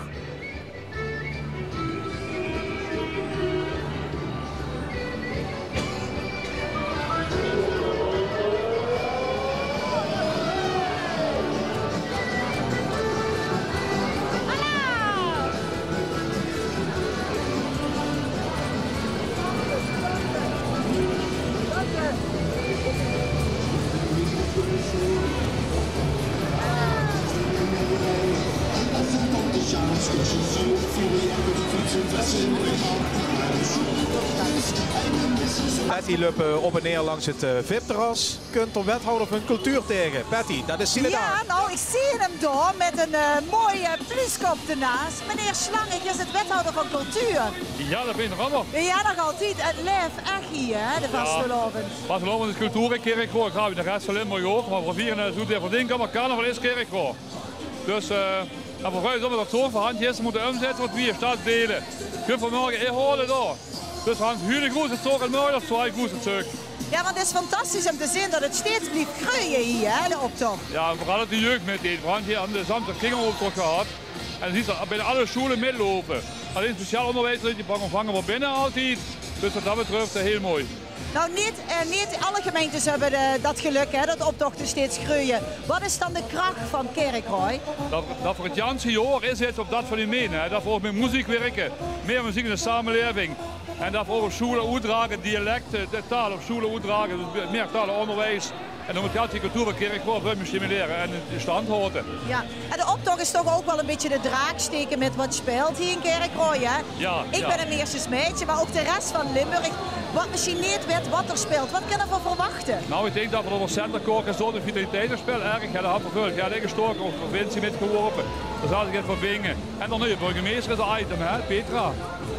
Patty löp, eh, op en neer langs 't, eh, vip-terras. Kump d'r wethouder van cultuur taenge. Patty, det is zien daag. Jao, nou, ich zeen 'm dao mit ein, eh, mooi, eh, pluuske op de naas. Meneer Slang, is 't wethouder van cultuur? Jao, det bin ich allemaol. Jao, nog altied. Het laef ech hie, hè, de vastelaovend. Vastelaovend is cultuur in Kirchroa. Ich gaon de res van Limburg ouch. Mer veer viere, eh, zoe de verdinke, mer carnaval is Kirchroa. Dus, eh, en veer vreuie ós det zoe, veer han 't gister mótte ómzètte, want veer stadsdeile. Kónne veer morge inhaole dao. Dus veer han huur 'ne groete zörg en morge nog twieë groete zörg. Jao, want 't is fantastisch óm te zeen det 't steeds blief greuje hie, hè, de optoch. Jao, en veural det de jeug mitdeet. Veer han hie aan de zaomsdig kingeroptoch gehad. En dan zuus se bijna alle sjoele mitloupe. Allein speciaal óngerwies, die vange, vange veer binne altied. Dus wat det betröf, eh, hiel mooi. Nou, neet, eh, neet alle gemeentes höbbe, eh, det gelök, hè, det optochte steeds greuje. Wat is dan de krach van Kirchroa? Det, det veur 't janse jaor is 't op det fenomeen, hè, det v'r ouch mit meziek wirke. Mieë meziek in de samelaeving. En det v'r ouch op sjoele oetdrage, dialekte, de taal op sjoele oetdrage, dus mieë talenóngerwies. En dan mót altied cultuur van Kirchroa veer stimulere en in stand haoje. Jao. En de optoch is toch ouch waal ein bietje de draak steke mit wat speelt hie in Kirchroa, hè? Jao, ich bin ein Meersemeidje, mer ouch de res van Limburg. Wat mesjien neet weit wat d'r speelt. Wat kinne v'r verwachte? Nou, ich dink det v'r d'r Centerkorps en zoe de vitaliteitsspel erg, hè, dao han v'r väöl geld in gestoke, ouch de provincie mitgeholpe. Dao zal zich get verbinje. En de nuuje burgemeister is ein item, hè, Petra.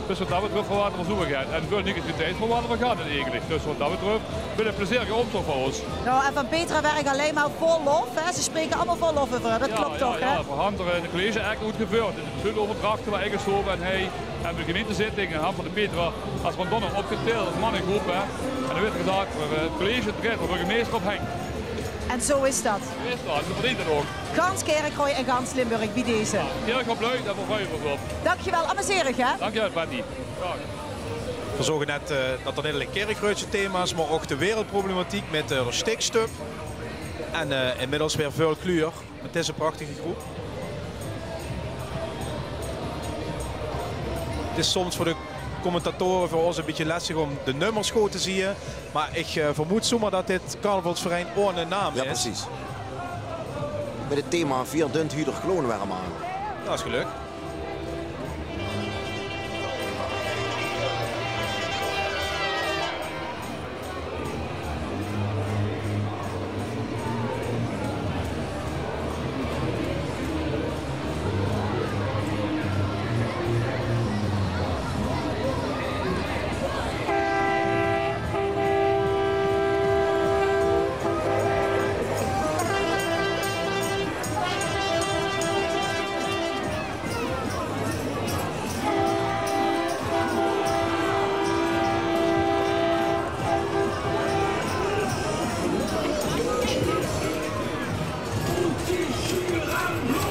Dus wat det betröf verwachte v'r zoe get. En väöl negativiteit verwachte v'r gaar neet eigelik. Dus wat det betröf, waal ein plezierige optoch veur ós. Nou, en van Petra waer ich allein mer vol lof, hè. Ze spreke allemaol vol lof euver häör. Det klop toch, hè? Jao, jao. Veer han d'r, eh, de college-act oetgeveurd. In de sleuteleuverdrachte waer ingesjove en hie, en bie de gemeintezitting han v'r de Petra es madonna opgetild, es mannegroep, hè. En dan weurt gezag, veur, eh, 't college drejt d'r burgemeister op Henk. En zoe is det. Zoe is det. En ze verdeent 't ouch. Gans Kirchroa en gans Limburg bie deze. Jao, Kirchroa bluf, dao verheuge v'r ós op. Dankjewel, amuseer uch, hè? Dankjewel, Patty. Daag. V'r zoge net, eh, det d'r neet allein Kirchroa thema is, mer ouch de wereldproblematiek mit, eh, de stikstof. En, eh, inmiddels weer väöl kleur mit deze prachtige groep. 't Is soms veur de commentatoren, veur ós ein bietje lestig óm de nummers good te zieë. Mer ich, eh, vermoed zoemer det dit carnavalsverein ohne naam is. Jao, precies. Mit 't thema Veer dunt Huurder Kloon werm aan. Det is gelök.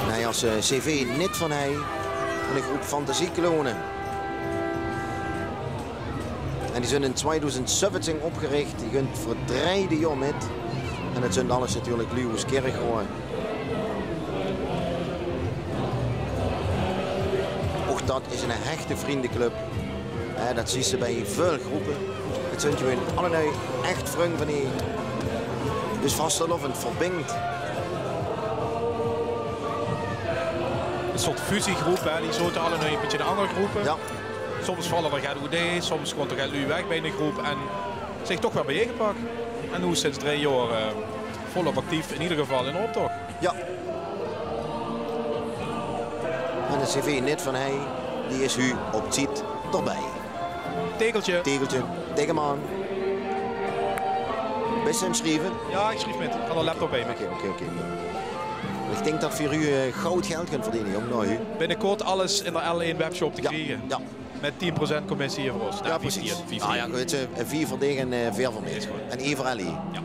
Nae, es, eh, cv nit van hei, van de groep Fantasiekloone. En die zunt in twiedoezend zeventien opgerich. Die gunt veur 't drejde jaor mit. En det zunt alles natuurlik luuj oes Kirchroa. Ouch det is 'n hechte vrunjeclub. Hè, det zuus se bie väöl groepe. 't Zunt gewoon allelei ech vrunj van die, dus vastelaovend verbinjt. 'n Soort fusiegroep, hè. Die zote allelei e bietje in anger groepe. Jao. Soms valle d'r get oet, soms kómme d'r get luuj weg bie 'n groep en zich toch weer biejegepak. En noe sinds drie jaor, eh, volop actief, in eder geval in de optoch. Jao. En CV Nit van Heij, die is hu op tied d'rbij. Tegeltje. Tegeltje, tege 'm aan. Bis se aan 't sjrieve? Ja, ich sjrief mit. Ich han de laptop bij mich. Oké, oké, oké. Ich dink det veer hu, eh, good geld kinne verdeene, jóng, nao hu. Binnekort alles in de L1 webshop te kriege. Ja. Mit tien procent commissie veur ós. Ja, precies. Ah, ja, good, eh, veer veur dich en, eh, veer veur mich. Is good. En ein veur Ellie. Ja.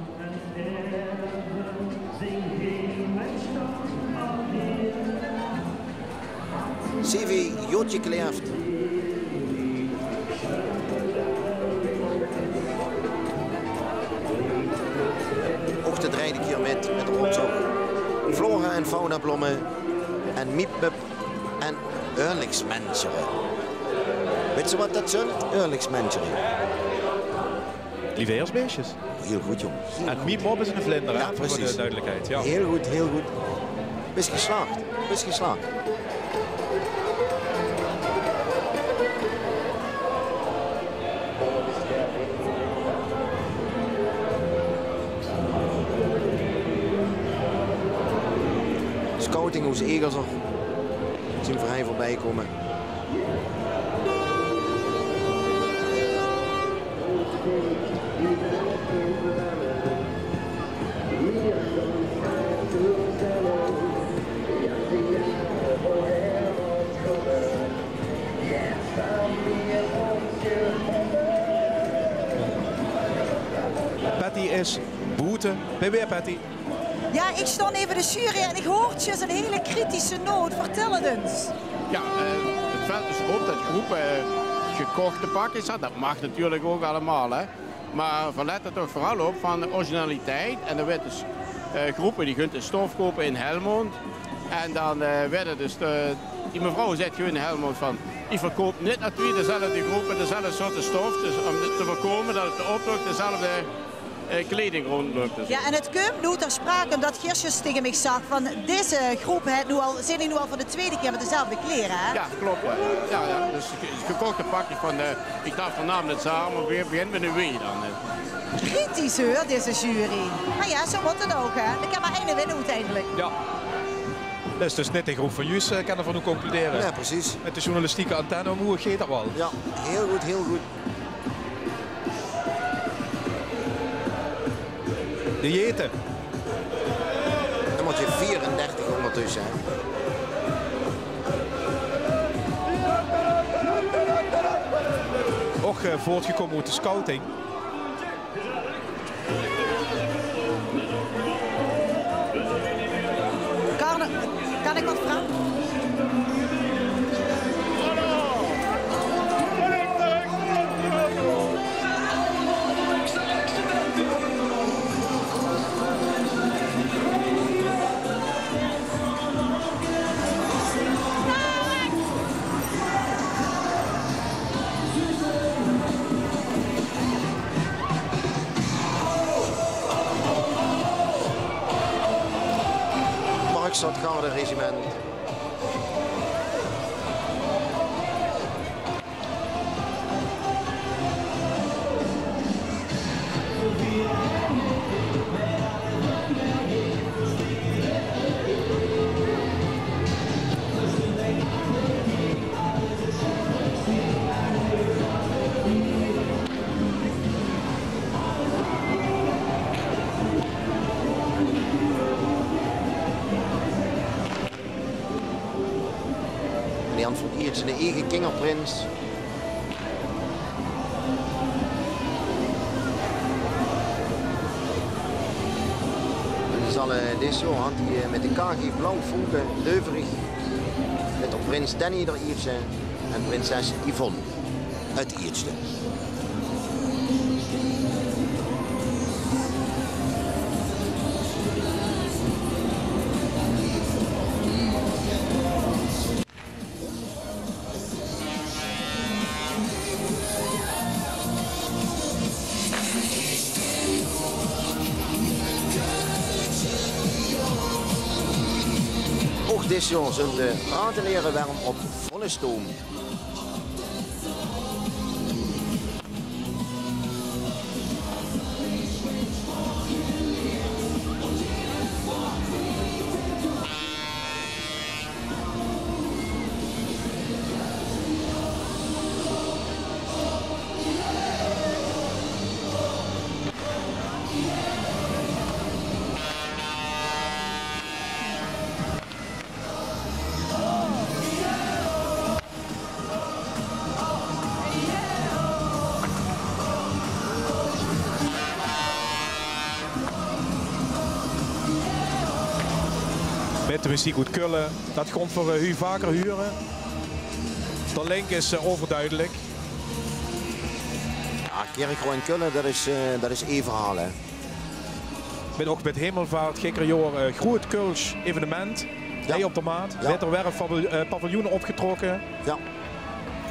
CV Jotje Kleeft. Ouch de drejde kier mit, mit de róndzóg. Flora en Fauna Blomme en Miep Mup en Eurliksmensjere. Wits se waat det zunt? Eurliksmensjere. Lieveheersbeestjes. Hiel good, jóng. Hiel good. En Miep Mop is eine vlinder, hè, veur de duidelijkheid. Ja, precies. Hiel good, hiel good. Bis geslaag. Bis geslaag. Scouting oes Egerzer. Zien veer hie veurbij kómme. Patty is boete. Bin weer Patty. Ja, ich stóng eve de jury en ich hoort zjus ein hele kritische noot. Vertèl 't ins. Ja, eh, 't vilt dus op det groepe, eh, gekochte pakjes hadde. Det maag natuurlik ouch allemaol, hè. Mer veer lètte toch veural op van originaliteit. En dan weurt dus, eh, gerope, die gunt de stof koupe in Helmond. En dan, eh, weurt dus de, die mevrouw zaet gewoon in Helmond van: "Ich verkoup nit det veer dezelfde gerope, dezelfde soort stof." Dus óm te veurkómme det op de optoch dezelfde eh, kleiding róndlöp. Ja, en 't kump noe ter sprake ómdet Geer zjus tege mich zag van: "Deze groep haet noe al, zeen die noe al veur de twieëde kier mit dezelfde kleer, hè?" Ja, klop, ja. Ja, ja. Dus ge-, gekochte pakjes van, eh, ich dach veurnamelik Zara, mer weer begint mit ein W dan, eh. Kritisch, heur, deze jury. Mer ja, zo mót 't ouch, hè. D'r kan mer eine winne oeteindelik. Ja. Det is dus nit de groep van Juus, eh, kinne veer noe concludere. Ja, precies. Mit de journalistieke antenne ómhoeg geit det waal. Ja, hiel good, hiel good. De Jete. Nummerke veerendertig óngertösse, hè. Ouch, eh, voortgekómme oet de scouting. Kan, kan ich waat vraoge? Marktstad Garde Regiment. En die hant van Ierts zien eige kingerprins. En die zal, eh, dit jaor hant die, eh, mit de K G Blauw Vonke Leuverig mit de prins Danny d'r Iertse en prinses Yvonne. 't Iertste. Ouch dit jaor zunt de Raateliere werm op volle stoom. Mit de meziek oet Kölle, dat kónt v'r, eh, hie vaker hure. De link is, eh, euverduidelik. Jao, Kirchroa en Kölle, dat is, eh, dat is ee verhaol, hè. Mit, ouch mit Hemelvaart, gikker jaor, eh, groeët Kölsch evenement. Jao. Hie op de Maat. Jao. Weurt d'r weer e paviljoen opgetrokke. Jao.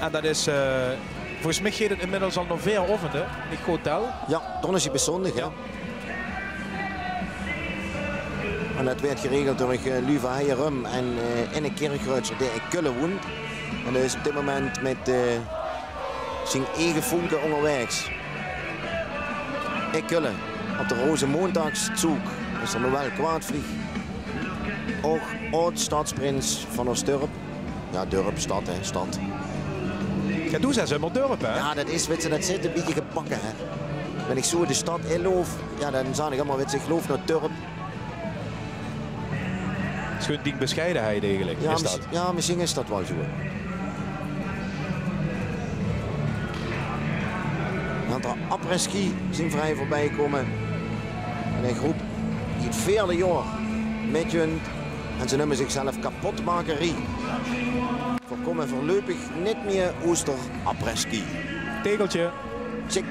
En dat is, eh, volges mich geit 't inmiddels al nao veer aovende, es ich good tel. Jao, donnesdig bis zóndig, hè. Jao. En dat weurt geregeld door, eh, Luva Heierum en, eh, Inne Kirchröadsjer, dae in Kölle woeënt. En dae is op dit moment mit, eh, zien eige fónke óngerwaegs. In Kölle, op de Rosenmontagszug, is d'r Noël Kwaadvlieg. Ouch aod-stadsprins van ós dörp. Jao, dörp, stad, hè, stad. Jao, doe zaes ummer dörp, hè? Jao, dat is, wits se, dat zit e bietje gebakke, hè. Wen ich zoe de stad inloup, jao, dan zaan ich ummer, wits se, ich loup nao dörp. 't Is gewoon dien bescheidenheid eigelik, is dat? Jao, mesjiens is dat waal zoe. Want d'r après-ski zeen v'r hie veurbij kómme. En 'n groep die 't veerde jaor mitjunt. En ze numme zichzelf Kapotmakerie. V'r kómme veurluipig neet mieë oes d'r après-ski. Tegeltje. Tjik.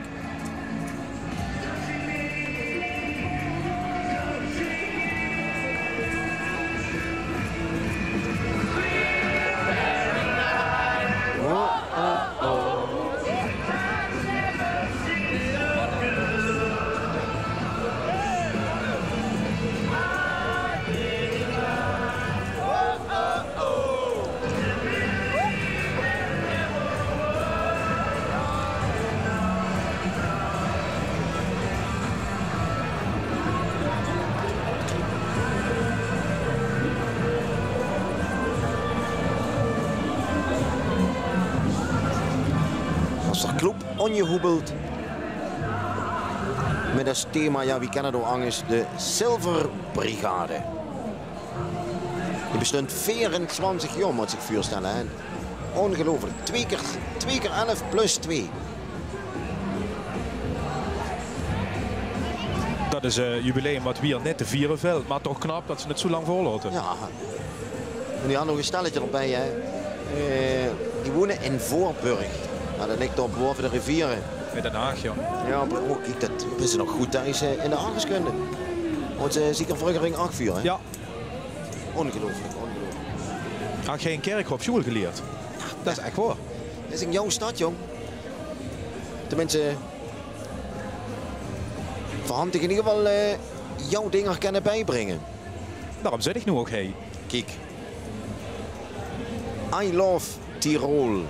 As d'r club óngehoebeld mit as thema, jao, wie kin 't ouch angers, de Zilverbrigade. Die bestunt veerentwintig jaor, mót zich veurstelle, hè. Óngeluifelik. Twee kier, twee kier elf plus twee. Dat is e jubileum wat hie neet te viere vèlt, mer toch knap dat ze 't zoe lang veurlaote. Jao. En die hant nog e stelletje d'rbie, hè. Eh, die woeëne in Voorburg. Noe, dat ligk dao baove de riviere. In Den Haag, jao. Jao, mer ouch, kiek, dat is nog good dat ze in de aardrijkskunde. Want ze zeker vreuger in Achtvuur, hè? Jao. Óngeluifelik, óngeluifelik. Had geer in Kirchroa op sjoeël gelierd? Dat is ech waor. Dat is in jouw stad, jóng. Tenminste, v'r hant dich in eder geval, eh, jouw dinger kinne biebringe. Daorum zit ich noe ouch hie. Kiek. I love Tirol.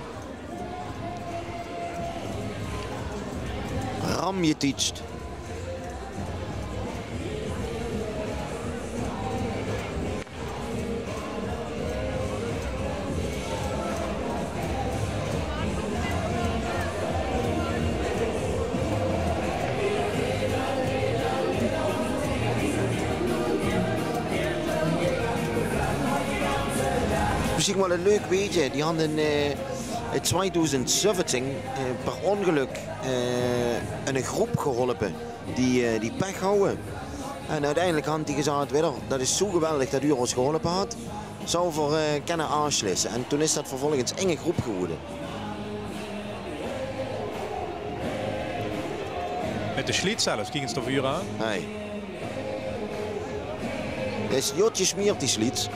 Ram geteacht. Mesjiens waal e leuk weetje. Die hant in, eh, in twiedoezend zeventien, eh, per óngelök, eh, 'n groep geholpe die, eh, die pech houwe. En oeteindelik hant die gezag: "Widder, dat is zoe geweldig dat uur ós geholpe hat. Zouwe v'r, eh, kinne aafsjlisse?" En toen is dat vervolgens inge groep gewore. Mit de sjliet zelfs, kiek ins dao veur aan. Hey. Is jot gesmeerd, die sjliet.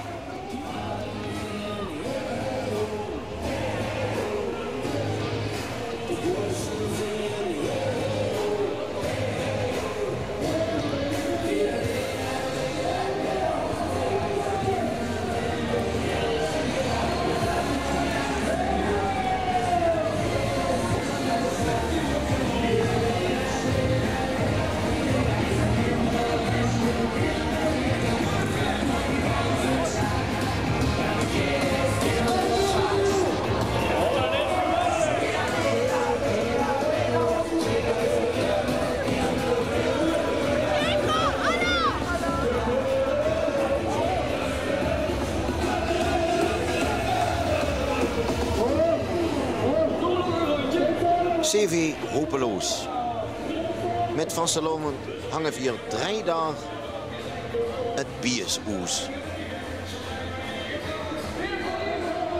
CV Hopeloos. Mit vastelaovend hange veer drei daag 't Biesoes.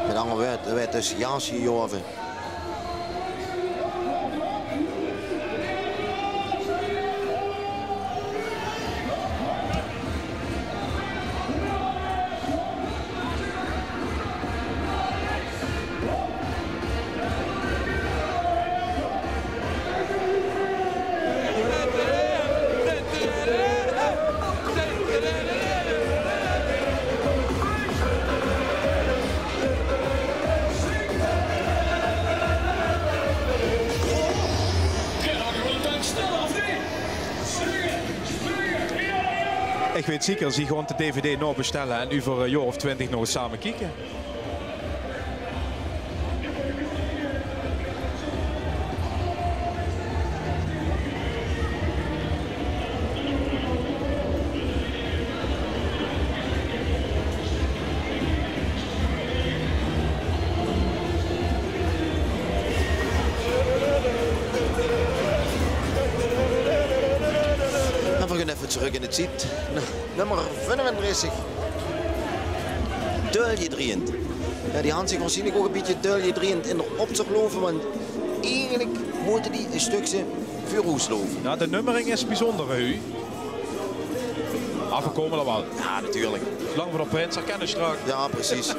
Mit anger wäörd, d'r weurt dus jaas jejaove. Ich weit zeker, zie gaon de dvd nog bestelle en euver ein jaor of twintig nog ins same kieke. En veer gaon effe trök in de tied. Nao nummer viefendertig. Duiljedriejend. Jao, die hant zich waarsjienlik ouch e bietje duiljedriejend in d'r optoch lope, want eigelik mótte die e stökske veuroes lope. Jao, de nummering is biezónder, hè, Huub? Aaf, veer kómme d'r waal. Jao, natuurlik. Zoelang veer de prins herkinne straks. Jao, precies.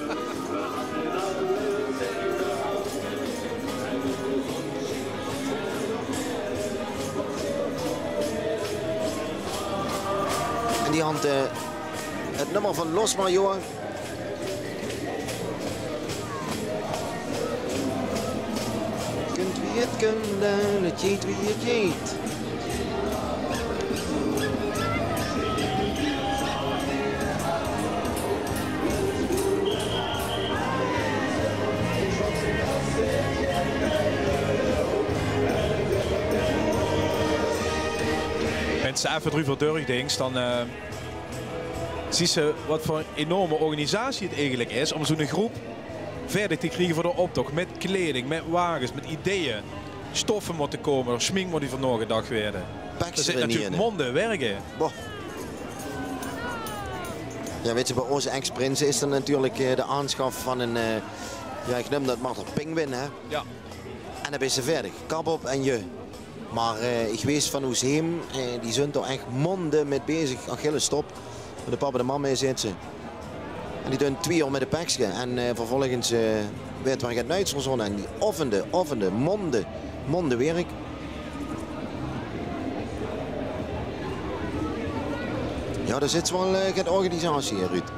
En die hant, eh, 't nummer van Los Mayor. Kunt wie 't kunt, en 't jeet wie 't jeet. Wens se effe d'reuver dördinks, dan, eh, zuus se wat veur 'n enorme organisatie 't eigelik is óm zoe'n groep veerdig te kriege veur d'r optoch. Mit kleiding, mit wages, mit ideeë. Stoffe mótte kómme, d'r sjmink mót euver naogedach waere. D'r zit natuurlik mónde wirk in. Boah. Jao, weits se, bie ós ex-prinse is d'r natuurlik, eh, de aanschaf van 'n, eh, jao, ich neum dat mer d'r pinguïn, hè? Jao. En dan bis se veerdig. Kap op en je. Mer, eh, ich wees van oos heem, eh, die zunt d'r ech mónde mit bezig, Achilles top. Mit de pap en de mam zit ze. En die doon twie jaor mit e pekske. En, eh, vervolgens, eh, weurt weer get nuits verzónne. En die oefende, oefende, mónde, mónde wirk. Jao, d'r zit waal, eh, get organisatie in, Ruud.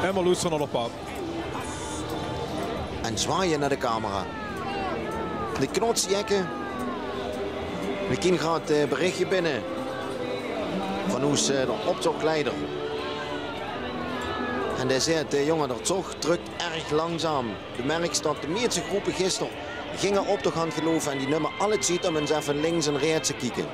Ummer loestere nao de pap. En zwaaie nao de camera. De Knotsjekke. Veer kriege graad, eh, berichje binne van oos, eh, d'r optochleider. En dae zaet, eh, jónge, d'r zóg trök erg langzaam. De merks dat de meiste gróppe gister ginge optoch gaon gelouve en die numme alle tied óm ins effe links en rechts te kieke.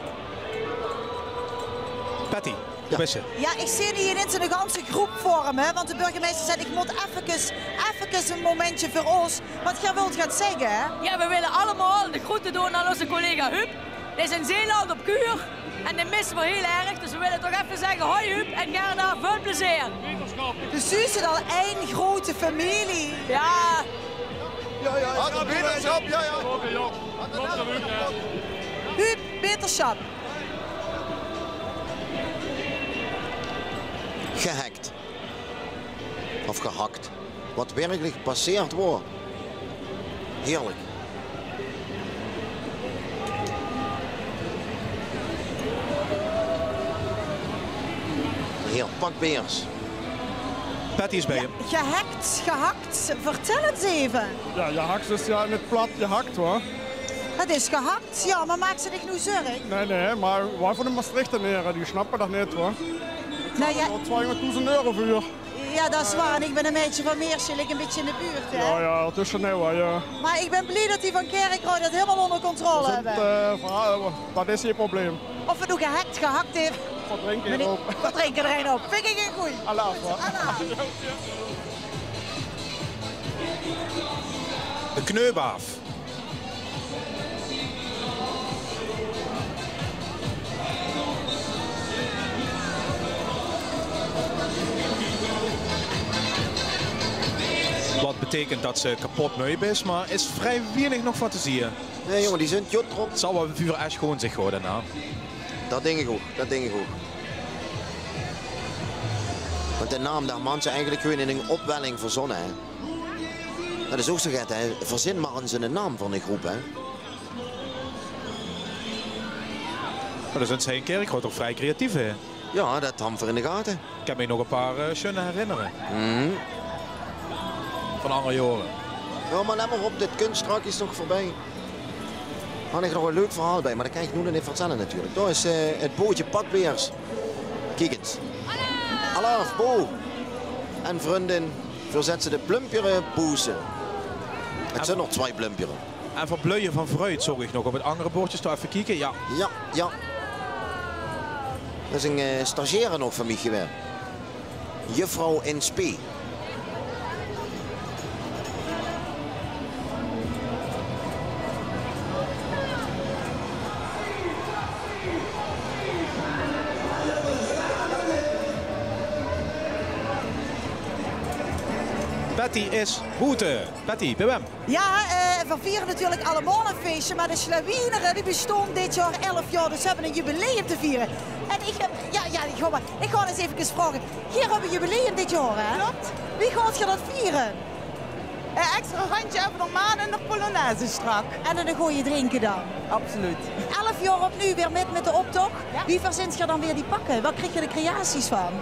Patty, jao. Jao, ich zeen hie inins 'n ganse gróp veur mich, hè, want de burgemeister zaet: "Ich mót effekes, effekes e momentje veur ós." Wat geer wilt gaon zègke, hè? Jao, veer wille allemaol de groete doon aan ózze collega Huub. Dae is in Zeeland op kuur en dae misse veer hiel erg. Dus veer wille toch effe zègke: "Hoi Huub en Gerda, väöl plezeer." Veer zuus 't al, ein groete femilie. Jao. Jao, jao, jao. Beterschap, jao, jao. Huub, beterschap. Gehackt. Of gehakt. Wat werkelik gepasseerd woor. Heerlik. Heer Pak Beers. Patty is bie häöm. Jao, gehackt, gehakt. Vertèl ins effe. Jao, gehakt is jao in 't plat gehakt, huur. 't Is gehakt, jao, mer maak ze dich noe zörg. Nae, nae, mer veer van de Mestreechtenere, die snappe dat neet, huur. Nae, jao. Dao twieëhóngerddoezend euro veur. Jao, dat is waor. En ich bön e meidje van Meersje, lik e bietje in de buurt, hè? Jao, jao, tösse Newwe, jao. Mer ich bön blie dat die van Kirchroa dat hielemaol ónger controle höbbe. Eh, verhaal, dat is gein probleem. Of 't noe gehackt, gehakt haet. Verdrinke d'r ein op. Verdrinke d'r ein op. Vinj ich ein goeie. Alaaf, hè? Alaaf. De kneup aaf. Wat beteikent dat ze kepot mui bis, mer is vrie wienig nog van te zieë. Nae, jóng, die zunt jot drop. Zal waal veur ech gewoon zich houden, hè? Dat dink ich ouch, dat dink ich ouch. Want de naam, dao mans se eigelik gewoon in ein opwelling verzónne, hè. Dat is ouch zoe get, hè. Verzin mer ins eine naam van ein groep, hè. Mer dao zunt ze in Kirchroa toch vrie creatief, hè? Jao, dat han v'r in de gate. Ich kan mich nog e paar, eh, sjoeane herinnere. Mhm. Van anger jaore. Jao, mer let mer op, dit kunt straks nog veurbie. Han ich nog e leuk verhaal bie, mer dat kan ich noe nog neet vertèlle natuurlik. Dao is, eh, 't bootje Pakbeers. Kiek ins. Alaaf, Bo. En vrundin, veer zètte de Plumpjere Boeze. 't Zunt nog twieë Plumpjere. En verbluie van vruit zoog ich nog op 't anger bordje. Stao effe kieke, jao. Jao, jao. Dat is ein, eh, stagiaire nog van mich gewaes. Juffrouw in spe. Patty is boete. Patty, bie wem? Jao, eh, veer viere natuurlik allemaol e fieësje, mer de Slawienere, die bestaon dit jaor elf jaor, dus ze höbbe e jubileum te viere. En ich höb, jao, jao, ich gaon mer, ich gaon ins efkes vraoge. Geer höb e jubileum dit jaor, hè? Klop. Wie gaot geer dat viere? E extra rundje euver de maan en de polonaise straks. En ein gooj drinke dan? Absoluut. Elf jaor opnuuj weer mit, mit de optoch. Jao. Wie verzint geer dan weer die pakke? Wo krieg geer de creaties van?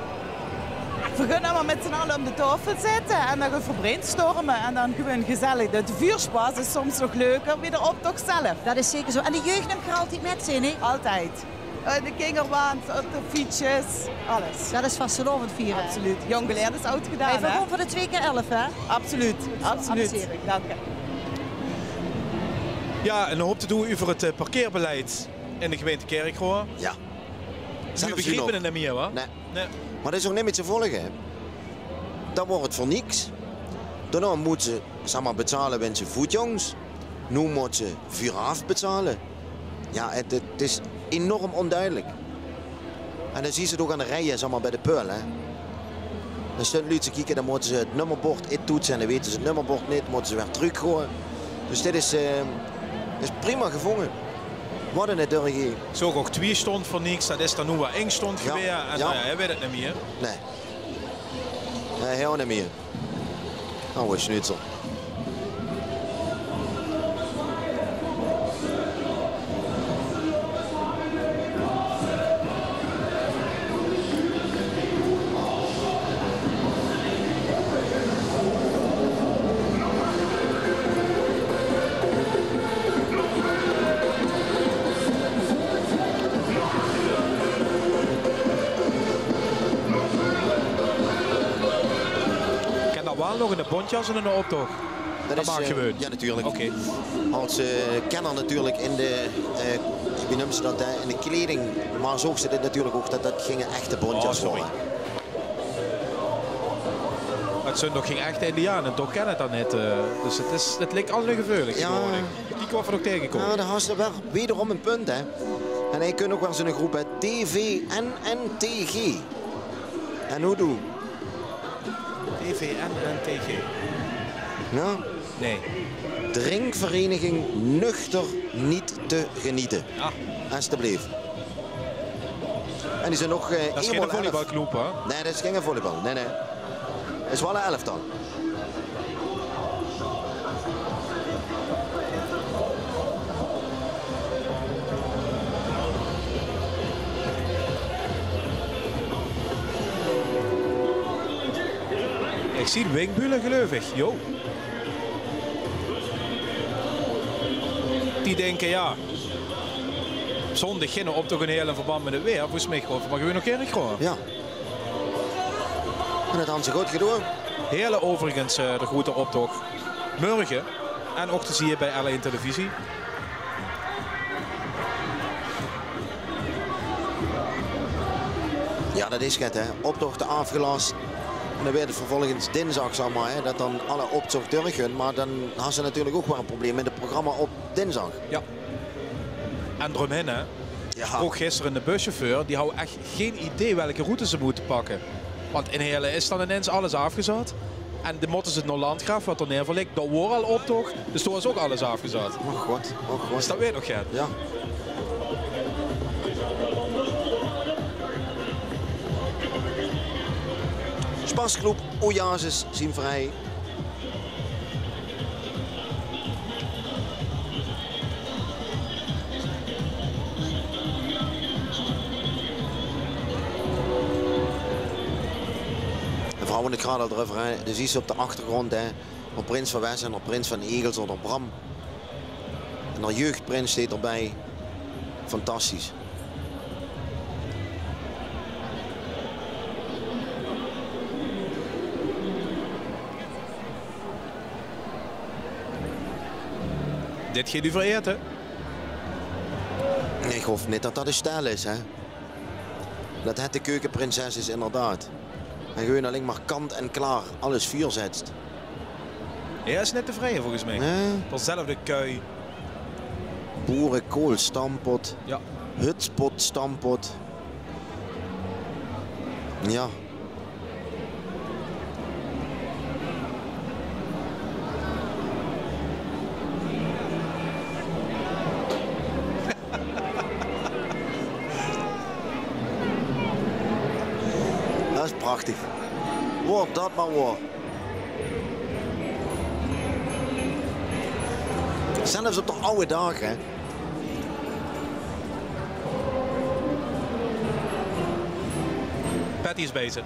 Veer gaon allemaol mit z'n alle óm de taofel zitte en dan gaon veer brainstorme en dan gewoon gezellig. De vuursjpaas is soms nog leuker wie de optoch zelf. Dat is zeker zoe. En de jeug nump geer altied mit, zeen ich? Altied. Eh, de kingerwaans, op de fietsjes, alles. Dat is vastelaovend viere. Absoluut. Jónk geleerd is oud gedaon, hè? Veer gaon veur de twieë kier elf, hè? Absoluut, absoluut. Amusering. Dank uch. Jao, en 'nen houp te doon euver 't, eh, parkeerbeleid in de gemeinte Kirchroa. Jao. Noe begriepe ze 't neet mieë, wa? Nae. Nae. Mer dat is ouch neet mieë te volge, hè. Dan waor 't veur niks. Daonao mótte ze, zag mer, betale wen ze voetjongs. Noe mótte ze veuraaf betale. Jao, 't, 't is enorm óndudelik. En dan zuus se 't ouch aan de rieje, zag mer, bie de peul, hè. Dan staon luuj te kieke, dan mótte ze 't nummerbord intoetse en dan weite ze 't nummerbord neet, mótte ze weer trökgaon. Dus dit is, eh, is prima gevónge. Wat 'n idee. Zoog ouch twieë stónd veur niks, dat is dan noe waal ing stónd gewaes. En jao, hae weit 't neet mieë. Nae. Nae, hae ouch neet mieë. Awwe schnitzel. Kin d'r waal nog in de bontjas in de optoch? Dat is, eh, jao, natuurlik. Oké. Als, eh, kenner natuurlik in de, eh, wie neump ze dat, eh, in de kleiding, mer zoog ze dit natuurlik ouch, dat, dat ginge echte bontjas waore. Mer 't zunt nog gein echte indiane, toch kin 't dan neet, eh, dus 't is, 't lik allemaol geveulig tegenwoordig. Kieke wat veer nog taengekómme. Jao, dao has se waal wederom e punt, hè. En hae kin ouch waal zoe'n groep, hè, D V N N T G. En hoe doe? D V N N T G. Jao? Nae. Drinkvereniging Nuchter Niet Te Genieten. Ah. Alstublieft. En die zeen nog, eh, dat is gein volleybalclub, hè? Nae, dat is gein volleybal. Nae, nae. Is waal e elftal. Ich zeen winkbule, gleuf ich. Jo. Die dinke, jao, zóndig geine optoch in Heële in verband mit 't weer. Volges mich gaon v'r mer gewoon nao Kirchroa. Jao. En det hant ze good gedoon. Heerle overigens, eh, de groete optoch. Mörge. En ouch te zieë bij L1 Televisie. Jao, det is get, hè. Optochte aafgelas. En dan weurt 't vervolgens dinsdag, zag mer, hè, det dan alle optoch dörch gunt. Mer dan has se natuurlik ouch weer e probleem mit 't programma op dinsdag. Jao. En d'romhin, hè. Jao. Ich vroog gister de buschauffeur, die haw ech gein idee welke route ze mótte pakke. Want in Heerle is dan inins alles aafgezat. En dan mótte ze nao Landgraaf, wat d'r neer veur ligk, dao waor al optoch, dus dao is ouch alles aafgezat. O god, o god. Dus det weurt nog get. Jao. Spasclub Oasis zien vrij. De vrouw in de kraad al d'reuver, hè. Dus die is op de achtergrond, hè. D'r prins van Wes en d'r prins van Egels, d'r Bram. En d'r jeugdprins steet d'rbij. Fantastisch. Dit geit euver eëte? Ich hoof neet det det de stèl is, hè. Det het de keukeprinses is, inderdaad. En gewoon alling mer kant en klaor alles vuurzèt. Hae is neet tevreje, volges mich. Nae. Dezelfde kui. Boerekoolstampot. Jao. Hutspotstampot. Jao. Det is prachtig. Waor det mer waor. Zelfs op de aw daag, hè. Patty is bezig.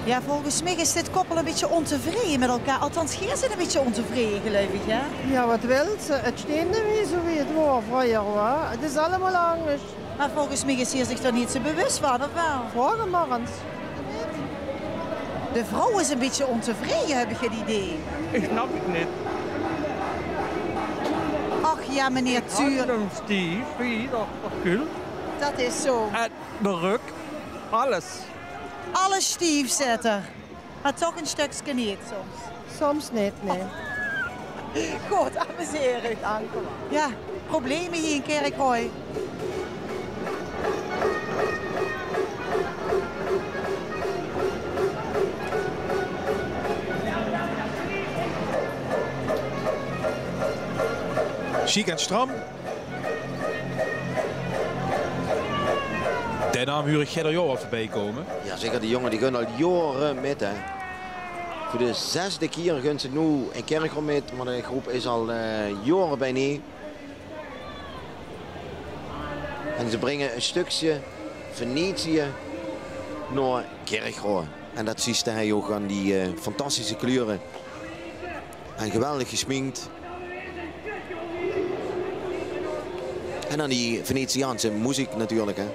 Jao, volges mich is dit koppel e bietje óntevreje mit elkaar. Althans, geer zeet e bietje óntevreje, geluif ich, hè? Jao, wat wils se? 't Steit neet mie zo wie 't waor vreuger, wa? 't Is allemaol angers. Mer volges mich is hae zich dao neet zo bewus van, of waal? Vraog 'm mer ins. De vrouw is e bietje óntevreje, höb ich 't idee. Ich snap 't neet. Ach jao, meneer Tuur. Ein stief, wie, det is cool. Det is zo. En de rök, alles. Alles stief zit d'r. Mer toch e stökske neet soms. Soms neet, nae. Good, amuseer uch. Dank uch waal. Jao, probleme hie in Kirchroa. Sjiek en stram. Dae naam huur ich eder jaor al veurbij kómme. Jao, zeker. Die jónge die gunt al jaore mit, hè. Veur de zesde kier gunt ze noe in Kirchroa mit, mer de groep is al, eh, jaore bijnee. En ze bringe e stökske Venetië nao Kirchroa. En det zuus se hie ouch aan die, eh, fantastische kleure. En geweldig gesmink. En dan die Venetiaanse meziek natuurlik, hè.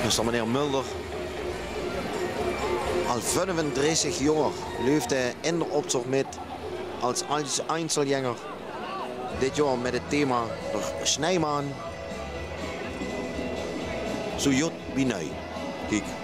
D'r steit meneer Mulder. Al vijfentachtig jaor luif hae in d'r optoch mit als, als Einzelgänger. Dit jaor mit 't thema d'r Snijman. Zo jot wie nui. Kiek.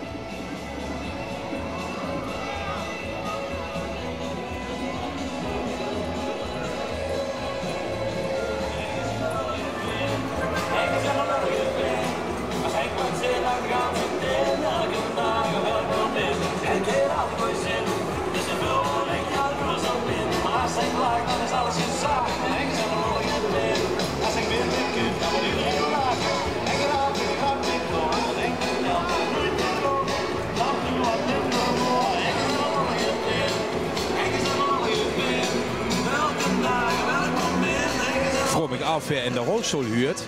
weer in de rolstool huurt.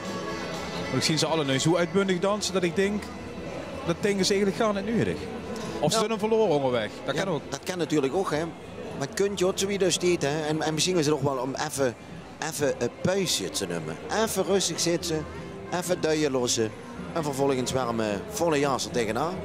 Want ich zeen ze allemaol zoe oetbundig danse det ich dink, det dink is eigelik gaar neet nudig. Of ze zeen verlore óngerwaeg. Det kan ouch. Det kan natuurlik ouch, hè. Mer 't kunt, jao, zoe wie det steit, hè. En, en mesjien is 't ouch waal óm effe, effe e puusje te numme. Effe rustig zitte, effe duie losse. En vervolges werm, eh, volle jas d'r taengenaan.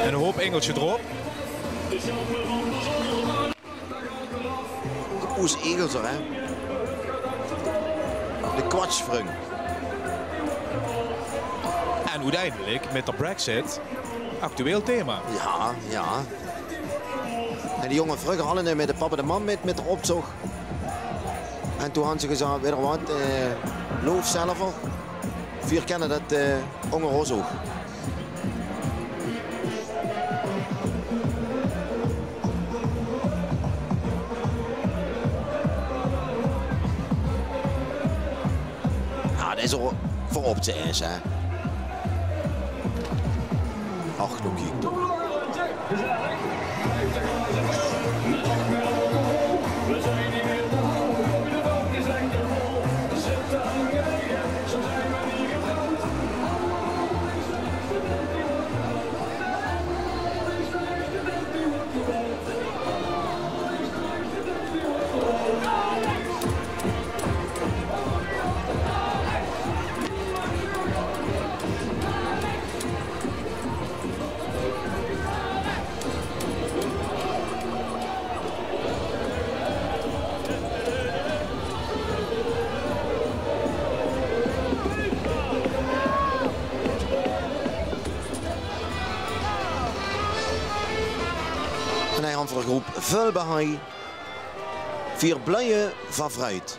Ein hoop ingeltjes d'rop. Oes Egelser, hè? De Kwatsjvrung. En oeteindelik mit de Brexit actueel thema. Jao, jao. En die jónge vreuger allemaol mit de pap en de mam mit, mit d'r optoch. En toen han ze gezag: "Weit geer waat, eh, lof zelver. Veer kènne det, eh, ónger ós ouch." Jao, det is ouch veur op te aese, hè. Ach, noe kiek toch. En hei han v'r 'n groep völ Bahá'í. Veer bluie van vruit.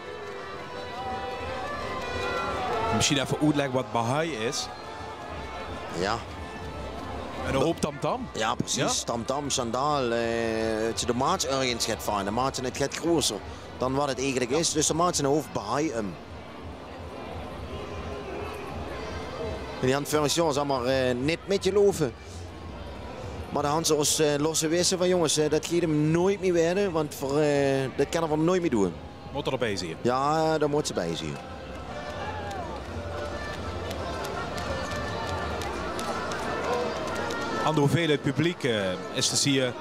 Mesjien effe oetlègke waat Bahá'í is. Jao. En 'n hoop tamtam. Jao, precies. Jao? Tamtam, sjandaal. Eh, es se de maats örges geit vinde, de maats neet get groeter dan waat 't eigelik is. Dus de maats höbbe Bahá'í um. En die han 't veurig jaor, zag mer, eh, neet mitgeloupe. Mer dan han ze ós, eh, losse wisse van: jónges, eh, det geit 'm noeats mie waere, want veer, eh, det kènne veer noeats mie doon. Mót d'r bij zeen. Jao, dao mót ze bij zeen. Aan de hoeveelheid publiek, eh, is te zeen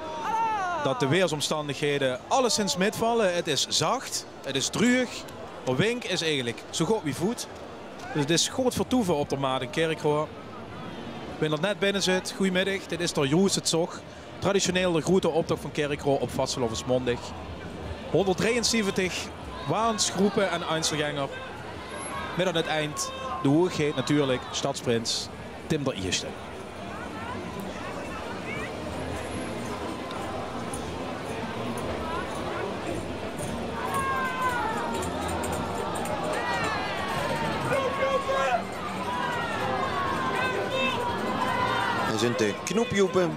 det de weersomstandighede alleszins mitvalle. 't Is zach, 't is druueg. D'r wink is eigelik zoe good wie voet. Dus 't is good vertoeve op d'r Maat in Kirchroa. Wae d'r net binne zit, goojemiddig. Dit is d'r Joeste Zog. Traditioneel de groete optoch van Kirchroa op vastelaovesmaondig. Hónderddrieënzeventig waans, groepe en einzelgänger. Mit aan 't eind de hoegheid natuurlik, stadsprins Tim d'r Ieësjte. Hei zunt de Knoepjoepe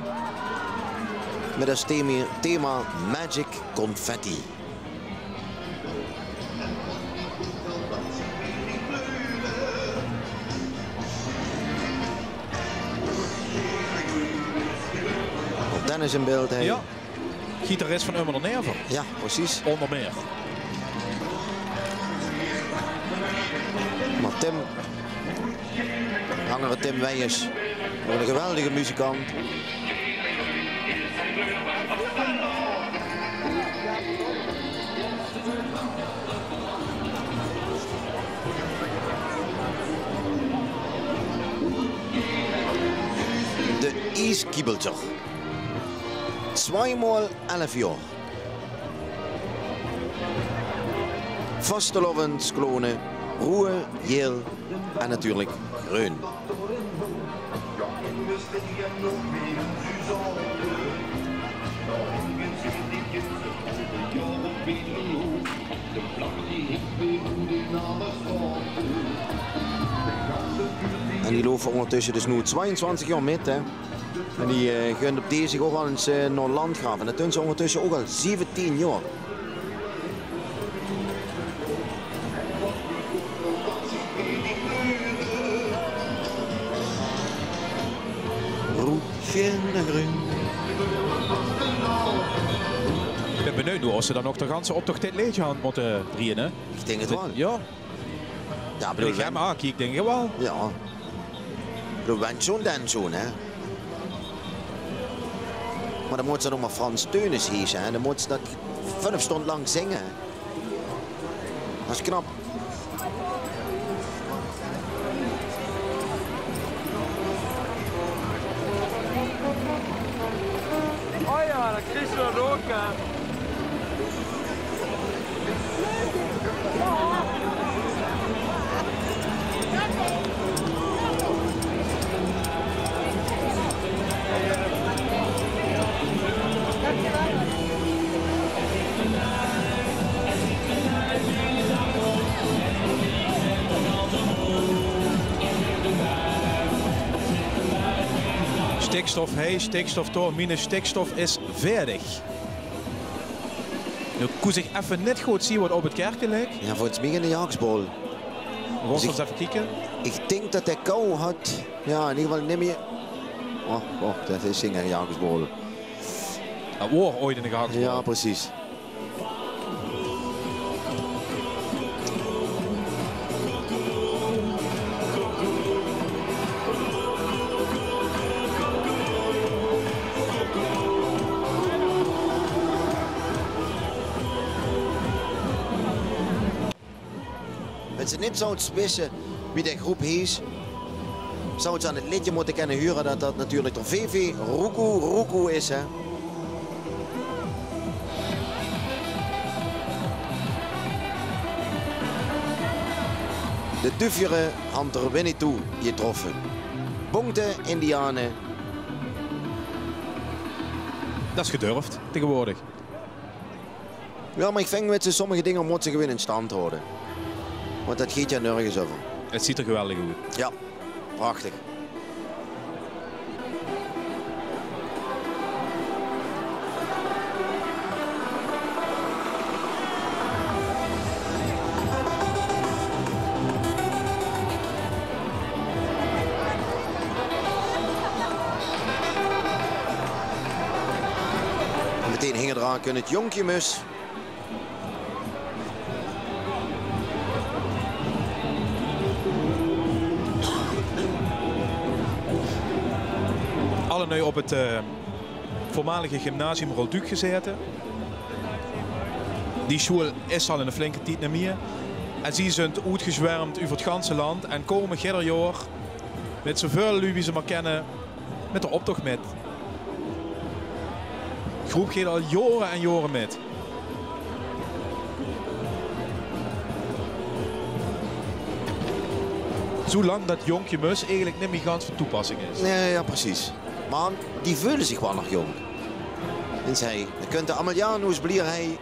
mit es thema, thema Magic Confetti. Op Dennis in beeld, hè? Jao. Gitarist van Ummer d'r Never. Jao, precies. Ónger mieër. Mer Tim, langer Tim Weijers, ouch 'ne geweldige muzikant. De Ieskiebeltjer. Tswaimaol elf jaor. Vastelaoveskloone, roeë, jael en natuurlik greun. En die loupe óngertösse dus noe twieëntwintig jaor mit, hè. En die, eh, gunt op deze ouch al ins, eh, nao Landgraaf. En det dunt ze óngertösse ouch al zeventien jaor. Roed, geel en greun. Ich bön benuujd noe of ze dan ouch de ganse optoch dit leedje hant mótte drieje, hè? Ich dink 't waal. Jao. Jao, ich bedoel, wen, ah, kiek, dink ich waal. Jao. Ich bedoel, wen zoe'n, dan zoe'n, hè. Mer dan mót ze nog mer Frans Theunisz hiesje, hè. Dan mót ze det vijf stónde lang zinge. Det is knap. Oh jao, det is waal leuk, hè. Stikstof hei, stikstof dao, miene stikstof is veertig. Noe kós ich effe neet good zeen waat op 't kerke ligk. Jao, volges mich in de Jagsbool. Waat, dus ich, ins effe kieke. Ich dink det de kou had, jao, in eder geval neet mieë. Och, och, det is in de Jagsbool. Det waor ooit in de Jagsbool. Jao, precies. Wens se neet zouws wisse wie de groep hiet, zouws se aan 't leedje mótte kinne hure det det natuurlik de V V Roekoe Roekoe is, hè. De Dufjere hant d'r Winnetou getroffe. Bónkte Indiane. Det is gedurfd taegewoordig. Jao, mer ich vinj, wets se, sommige dinger mót se gewoon in stand hawte. Want det geit d'r nörges euver. 't Zuut d'r geweldig oet. Jao, prachtig. En metein hingedraan kump 't Jonkje Mus. Allenui op 't, eh, veurmalige gymnasium Rolduc gezaete. Die sjoeal is al 'ne flinke tied neet mieë. En zie zunt oetgezwermd euver 't ganse land en kómme jidder jaor mit zoväöl luuj wie ze mer kinne mit d'r optoch mit. De groep geit al jaore en jaore mit. Zoe lang det Jonkje Mus eigelik neet mieë gans van toepassing is. Nae, jao, precies. Mer die veule zich waal nog jónk. En zie, dan kunt de Amelianus blier hei.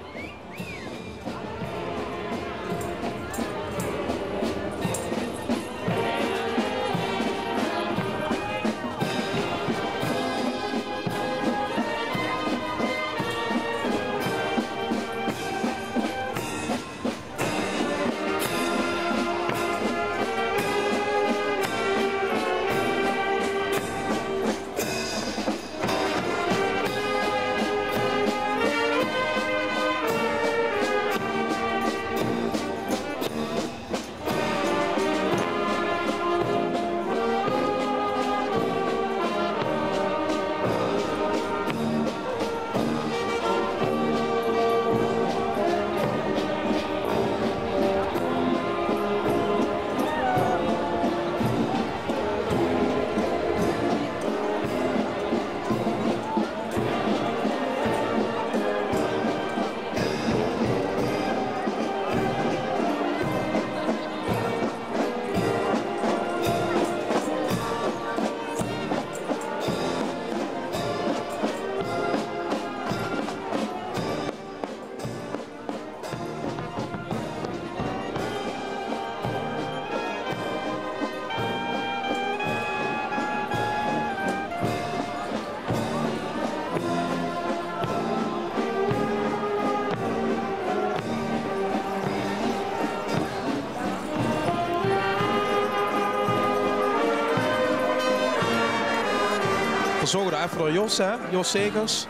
Zörg dao effe veur Jos, hè? Jos Segers.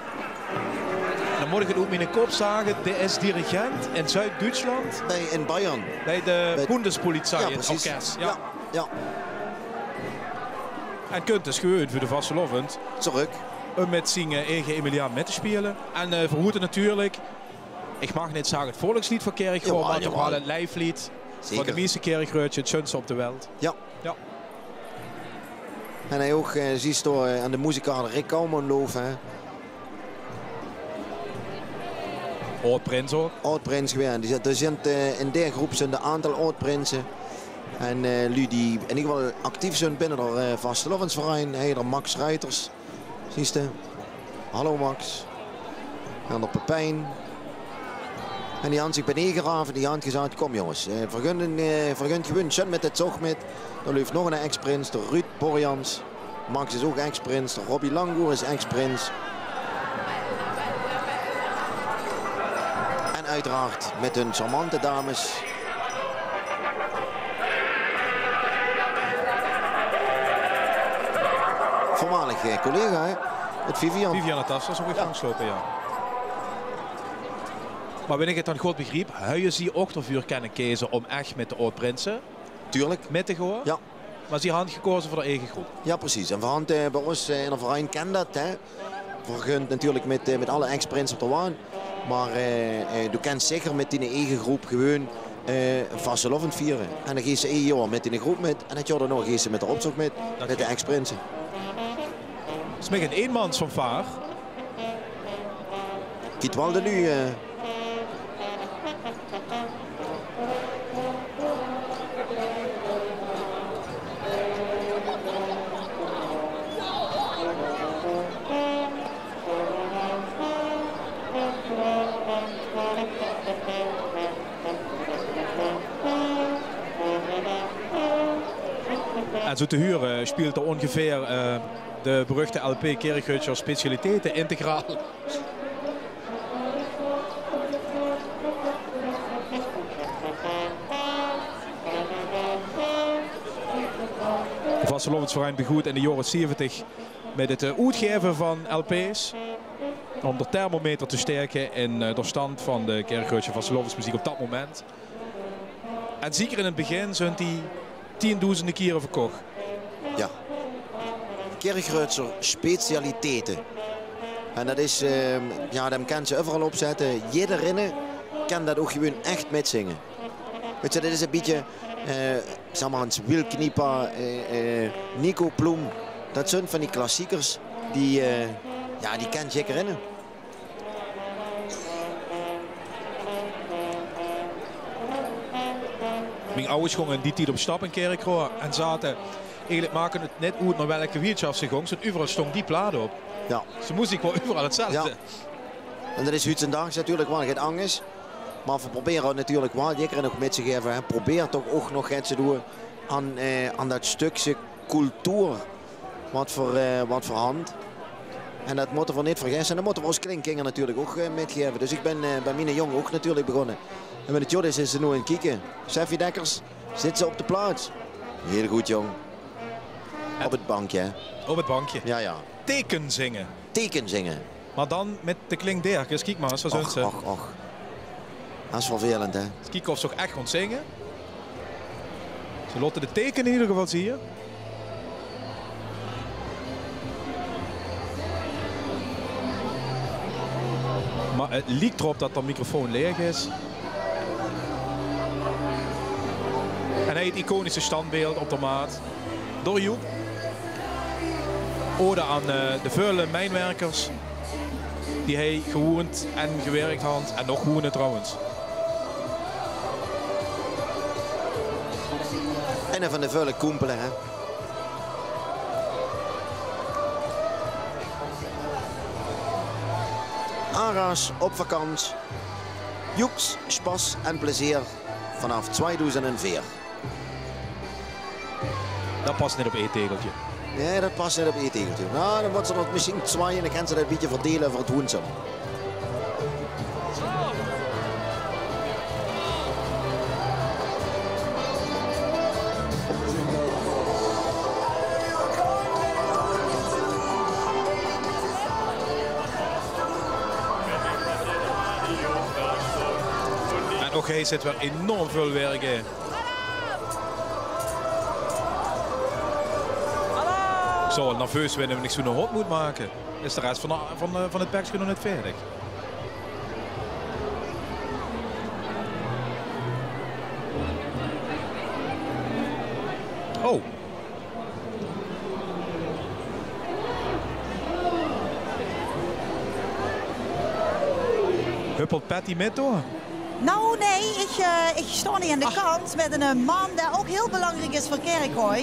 Dan mót ich 't oet miene kop zage. Dae is dirigent in Zuid-Duitsland. Bie, in Bayern. Bie de Bundespolizei, ja, 't orkes. Ja, ja. En kunt dus gewoon veur de vastelaovend zörögk um mit zien, eh, eige Emiliaan mit te speule. En, eh, veur Hoete natuurlik. Ich maag neet zage 't volksleed van Kirchroa, mer toch waal 't liefleed van de meiste Kirchröatsje, 't sjunste op de welt. Ja. Ja. En hae ouch, eh, zuus doa, eh, aan de muzikale Rick Kouwman lof, hè. Aod-prins ouch. Aod-prins gewaes. Die zint, d'r zint, eh, in dae groep zint 'n aantal aod-prinse. En, eh, luuj die in eder geval actief zint binne d'r, eh, vastelaovesverein. Hae, d'r Max Ruiters. Zuus te? Hallo Max. En d'r Pepijn. En die hant zich bienein gerave, die hant gezag: "Kom jónges, eh, veer gunt, eh, veer gunt gewoon sjun mit 't zog mit." Dao löp nog 'ne ex-prins, d'r Ruud Borjans. Max is ouch ex-prins, d'r Robbie Langoer is ex-prins. En oeteraard mit hun charmante dames. Veurmalig, eh, collega, hè? 't Vivian. Vivian Tassos, ouch effe langsloupe, ja. Mer wen ich 't dan good begriep, hawwe zie ouch d'rveur kinne keze um ech mit de aod-prinse mit te gaon? Ja. Mer zie hant gekoze veur d'r eige groep. Ja, precies. En veer hant, eh, bie ós, eh, in d'r verein kint dat, hè. Veer gunt natuurlik mit, eh, mit alle ex-prinse op de waan. Mer, eh, eh, doe kins zeker mit dien eige groep gewoon, eh, vastelaovend viere. En dan geis te ein jaor mit dien groep mit. En 't jaor daonao geis te mit d'r opzog mit, mit de ex-prinse. 't Is mich 'n einmansfanfaar. Kiek waal de luuj, eh. En zoe te hure speelt d'r óngeveer, eh, de beruchte L P Kirchröatsjer Spezialitäten integraal. De vastelaovesverein begoot in de jaore zeventig mit 't, eh, oetgaeve van L P's. Um d'r thermometer te staeke in, eh, d'r stand van de Kirchröatsje vastelaovesmeziek op dat moment. En zeker in 't begin zunt die tiendoezende kiere verkoch. Ja. Kirchröatsjer Spezialitäten. En dat is, ehm, ja, dem kins te euveral opzètte. Jidderinne kin dat ouch gewoon ech mitzinge. Wits te, dat is e bietje, eh, zag mer ins, Wil Kniepa, eh, eh, Nico Ploem. Dat zunt van die klassiekers die, eh, ja, die kint jidderinne. Mien awwers gónge in die tied op stap in Kirchroa en zaote, eigelik maakde 't neet oet nao welke wiertsjaf ze gónge, want euveral stóng die plaat op. Ja. Ze mós eigelik waal euveral 'tzelfde. Ja. En dat is huutsendaags natuurlik waal get angers. Mer veer probere natuurlik waal, jidderinne nog mit te gaeve, hè. Probeer toch ouch nog get te doon aan, eh, aan dat stökske cultuur wat veer, eh, wat veer hant. En dat mótte veer neet vergesse. En dat mótte veer ós kleinkinger natuurlik ouch, eh, mitgaeve. Dus ich bön, eh, bie miene jóng ouch natuurlik begós. En wen 't good is, is ze noe aan 't kieke. Seffie Dekkers, zits te op de plaats? Hiel good, jóng. Op 't bankje, hè? Op 't bankje. Ja, ja. Tekenzinge. Tekenzinge. Mer dan mit de Klink Dirkes, kiek mer ins, wat zönt ze. Och, och. Dat is vervelend, hè? Ins kieke of ze ouch ech kónt zinge. Ze laote de tekene in eder geval zieë. Mer 't liek d'rop dat d'r microfoon leeg is. En hei 't iconische standbeeld op de maat. Door Joep. Ode aan, eh, de veule mijnwerkers die hei gewoend en gewirk hant en nog woene trouwens. Eine van de veule koempele, hè? Ara's op vakans. Joeks, spas en plezeer vanaaf twiedoezend en veer. Dat pas neet op ee tegeltje. Nae, dat pas neet op ee tegeltje. Noe, dan mótte ze d'r mesjiens twieë en dan kinne ze dat e bietje verdele euver 't woensum. Och, hie zit weer enorm väöl werk in. Zoe, nerveus wenne, wen ich zoe'n hot mót make. Is de res van de, van de, van 't pekske nog neet veerdig? Oh. Huppelt Patty mit, hoor? Nou, nee, ich, eh, ich sjtaon hie aan de kant mit eine, eh, man dae ouch hiel belangriek is veur Kirchroa.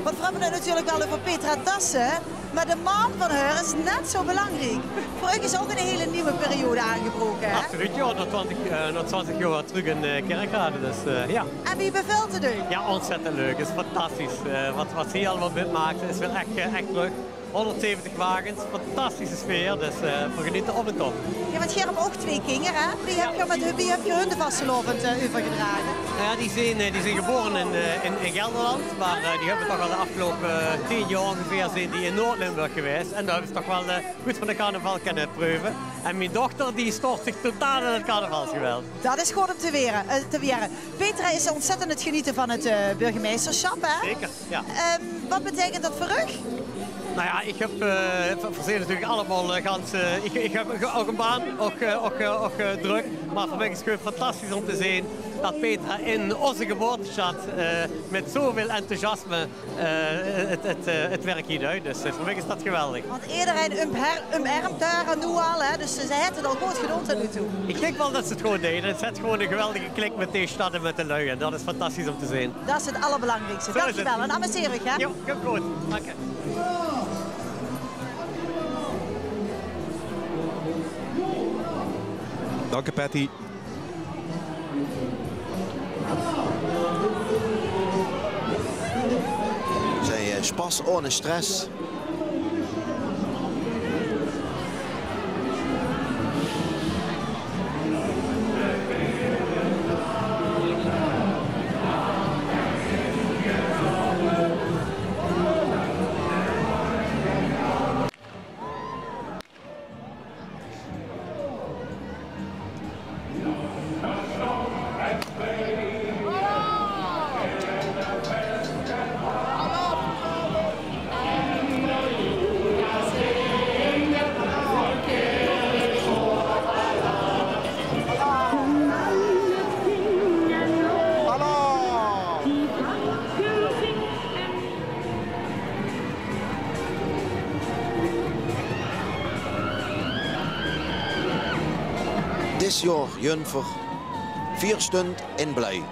Want veer höbbe 't natuurlik waal euver Petra Tassen, mer de man van häör is net zoe belangriek. Veur uch is ouch ein hiel nuuj periode aangebroke, hè? Absoluut, jao. Nao twintig, eh, nao twintig jaor trök in, eh, Kirchroa, dus, eh, jao. En wie bevèlt 't uch? Jao, ontzettend leuk. 't Is fantastisch. Eh, wat, wat ze hie allemaol mitmaakte, is weer ech, eh, ech leuk. Hónderdzeventig wages, fantastische sfeer, dus, eh, veer genete op en top. Jao, want geer höb ouch twee kinjer, hè? Wie höb geer mit hun, wie höb geer hun de vastelaovend, eh, euvergedrage? Nou jao, die zeen, eh, die zeen gebore in, eh, in, in Gelderland, mer, eh, die höbbe toch al de aafgeloupe, eh, tien jaor óngeveer zeen die in Noord-Limburg gewaes. En dao höbbe ze toch waal, eh, good van de carnaval kinne preuve. En mien dochter, die stort zich totaal in 't carnavalsgeweld. Dat is good óm te waere, eh, te waere. Petra is ontzettend aan 't genete van 't, eh, burgemeistersjap, hè? Zeker, jao. Ehm, wat beteikent dat veur uch? Nou jao, ich höb, eh, veer, veer zeen natuurlik allemaol, eh, gans, eh, ich, ich höb ouch ein baan, ouch, eh, ouch, eh, ouch, eh, drök. Mer veur mich is 't gewoon fantastisch óm te zeen dat Petra in ózze geboortestad, eh, mit zoeväöl enthousiasme eh, 't, 't, eh, 't werk hie duit. Dus, eh, veur mich is dat geweldig. Want ederein umher-, umermt häör noe al, hè. Dus, eh, ze haet 't al good gedaon tot noe toe. Ich dink waal dat ze 't good deit. En ze haet gewoon ein geweldige klik mit dees stad en mit de lui. En dat is fantastisch óm te zeen. Dat is 't allerbelangriekste. Zoe is 't. Dankjewel. En amuseer uch, hè? Jao, kump good. Dank uch. Dank uch, Patty. Zie, eh, sjpas ohne stress. Dis jaor junt v'r veer sjtund in Blui.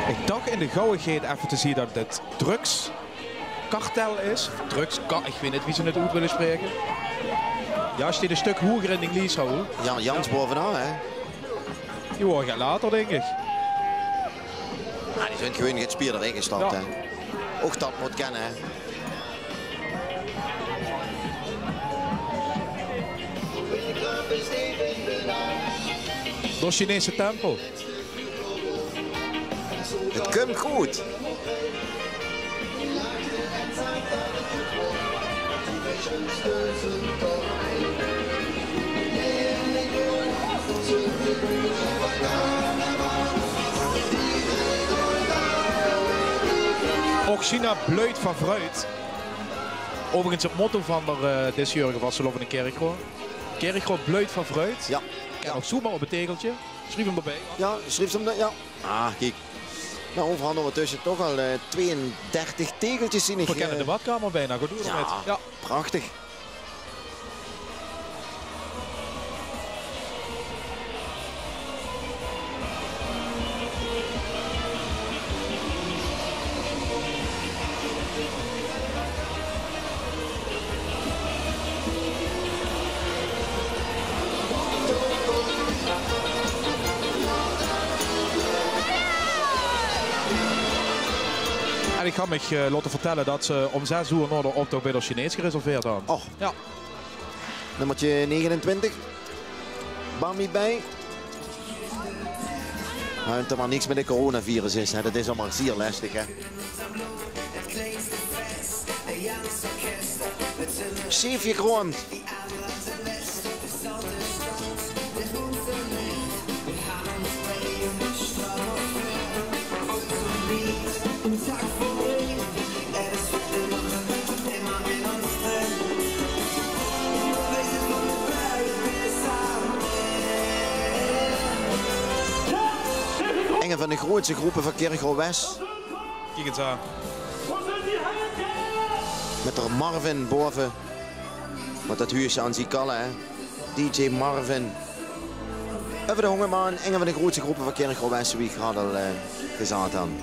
Ich dach in de gauwigheid effe te zeen dat 't drugskartel is. Drugs, ka-, ich weit neet wie ze 't oet wille spraeke. Jao, steit e stök hoeger in dien lies, Raoul. Jao, Jans bovenaan, hè? Die waor get later, dink ich. Jao, die zint gewoon get spierder ingestap, hè. Ouch dat mót kinne, hè. Door Chinese tempel. 't Kump good. Och, China bleut van vreud. Euverigens 't motto van de, eh, disjaorige vastelaovend in Kirchroa. Kirchroa bleut van vreud. Jao. Kin ouch zoemer op 't tegeltje. Sjrief 'm d'rbie. Jao, sjrief 'm d'r, jao. Ah, kiek. Nou, veer hant óngertösse toch al, eh, tweeëndertig tegeltjes, zeen ich. Veer kinne de badkamer bienao gaon doon d'rmit. Jao, prachtig. En ich höb mich, eh, laote vertèlle det ze óm zès oer nao de optoch bie de Chinees gereserveerd hant. Och. Jao. Nummertje negenentwintig. Bambi bij. Mer det d'r mer niks mit 't coronavirus is, hè. Det is allemaol zier lestig, hè. Sjeef gekroond. Inge van de groeatste groepe van Kirchroa-West. Kiek ins aan. Mit d'r Marvin bove. Want det huursje aan zie kalle, hè. D J Marvin. Euver de Hongerman, inge van de groeatste groepe van Kirchroa-West, wie ich al, eh, gezag han.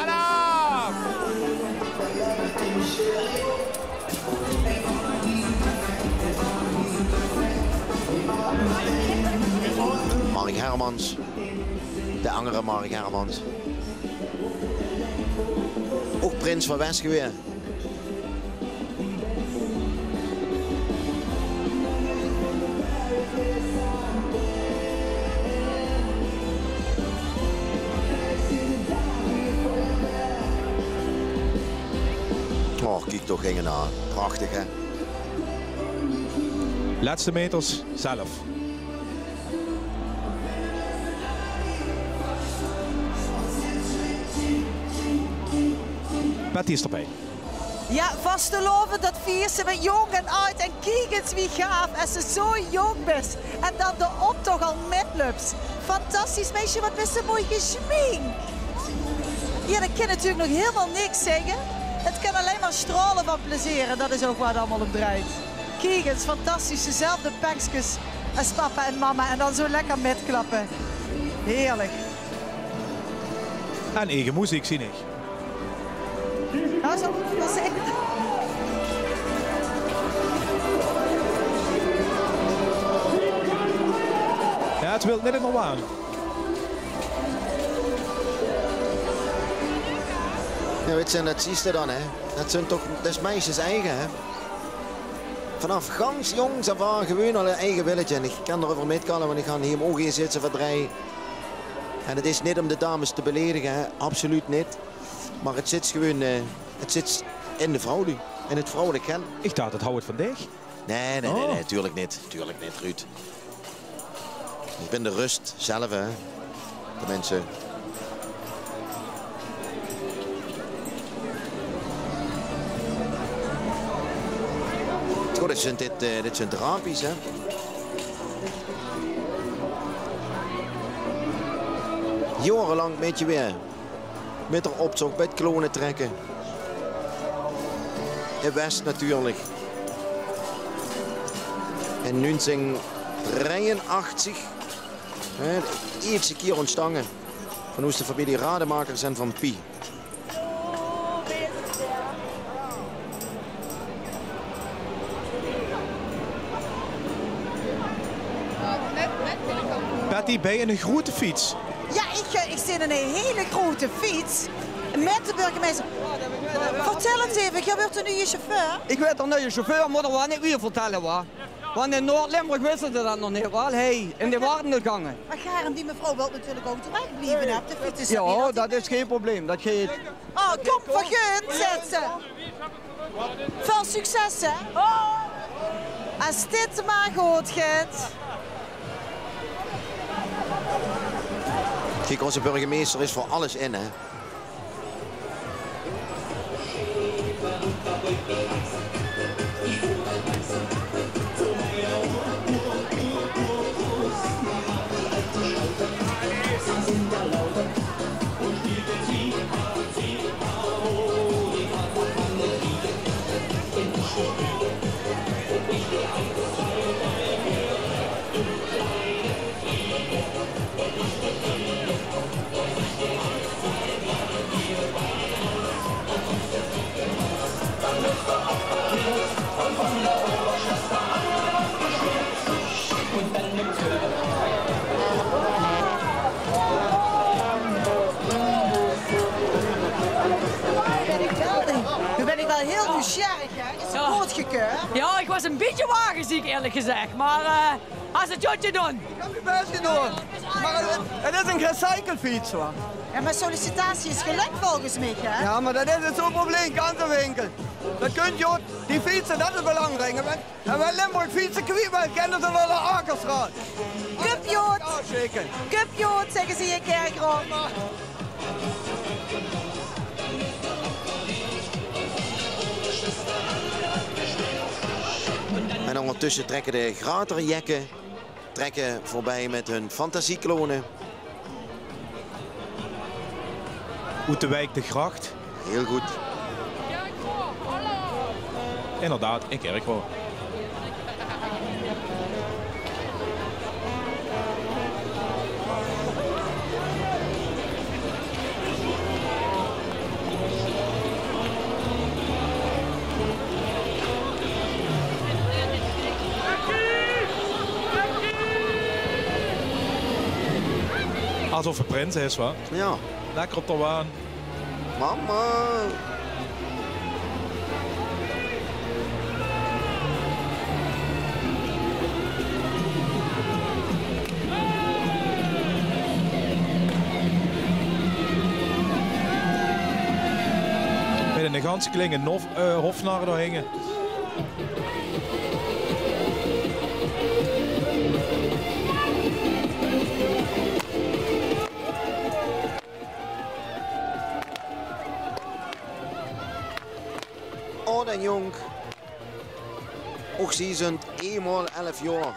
Alaaf! Mark Hermans. De angere Mark Hermans. Ouch prins van West gewaes. Och, kiek toch, Inge, aan. Prachtig, hè? Lètste meters zelf. Patty is d'rbij. Jao, vastelaovend, det viers se mit jónk en aajd. En kiek ins wie gaaf, es se zoea jónk bis en dan de optoch al mitlöps. Fantastisch, meisje, waat bis se moei gesjmink. Jao, det kin natuurlik nog hielemaol niks zègke. 't Kin allein mer straole van plezeer en det is ouch waat 't allemaol óm drejt. Kiek ins, fantastisch, dezelfde pekskes es papa en mama en dan zoea lekker mitklappe. Heerlik. En eige meziek, zeen ich. Jao, zoea. Jao, 't wilt neet in de waan. Jao, wèts se, en det zuus se dan, hè. Det zunt toch, det is meisjes eige, hè. Vanaaf gans jóngs aaf aan gewoon al ein eige willetje. En ich kin d'r euver mitkalle, want ich han hie ouch ins zitte verdrejje. En 't is neet óm de dames te beledige, hè. Absoluut neet. Mer 't zit gewoon, eh, 't zit in de vrouwluuj, in 't vrouwelik gen. Ich dach, det hou 't van dich. Nae, nae, nae, nae, natuurlik neet. Natuurlik neet, Ruud. Ich bin de rös zelf, hè. Teminste. Good, dit zunt, dit, eh, dit zunt de raampies, hè. Jaorelank mit je weer. Mit d'r optoch, bie 't kloonetrekke. In West natuurlik. In nuungsieng drieënachtig, hè, de ierste kier óntstange van oos de femilie Rademakers en van Pie. Patty, bie 'n groete fiets. Jao, ich, eh, ich zeen 'n hiel groete fiets mit de burgemeister. Vertèl ins effe, geer wuuert de nuje chauffeur? Ich wuuert de nuje chauffeur, mer det wou ich neet weer vertèlle, wa? Want in Noord-Limburg wiste ze det nog neet, wa? Hey, in de wandelgange. Mer Garum, die mevrouw wilt natuurlik ouch trök blieve op de fiets. Jao, det is gein probleem, det geit. Oh, kóm, vergun, zèt ze. Väöl succes, hè? Es dit mer good geit. Kiek, ózze burgemeister is veur alles in, hè. Noe bin ich waal hiel nuujsjierrig, hè? Is 't goodgekeurd? Jao, ich waas e bietje wageziek, ierlik gezag. Mer, eh, has 't good gedoon? Ich höb mien bès gedoon. Mer 't, 't is ein gerecycled fiets, huur. Jao, mer sollicitatie is gelök volges mich, hè? Jao, mer det is 't zoe'n probleem, ganse winkel. Det kunt good, die fietse, det is belangriek. En wen, en wen Limburg fietse kwiet wilt, kinne ze waal nao Akerstraot. Kupjood! Jao, zeker. Kupjood, zègke ze hie in Kirchroa. En óngertösse trèkke de Grater Jekke, trèkke veurbie mit hun fantasieklone. Oet de wiek De Gracht. Hiel good. Inderdaad, in Kirchroa. Alsof 'r prins is, wa? Jao. Lekker op de waan. Mama. Mit 'ne ganse klinge nof-, eh, hofnarre dao hinge. Aod en jónk. Ouch zie zunt eemoal elf jaor.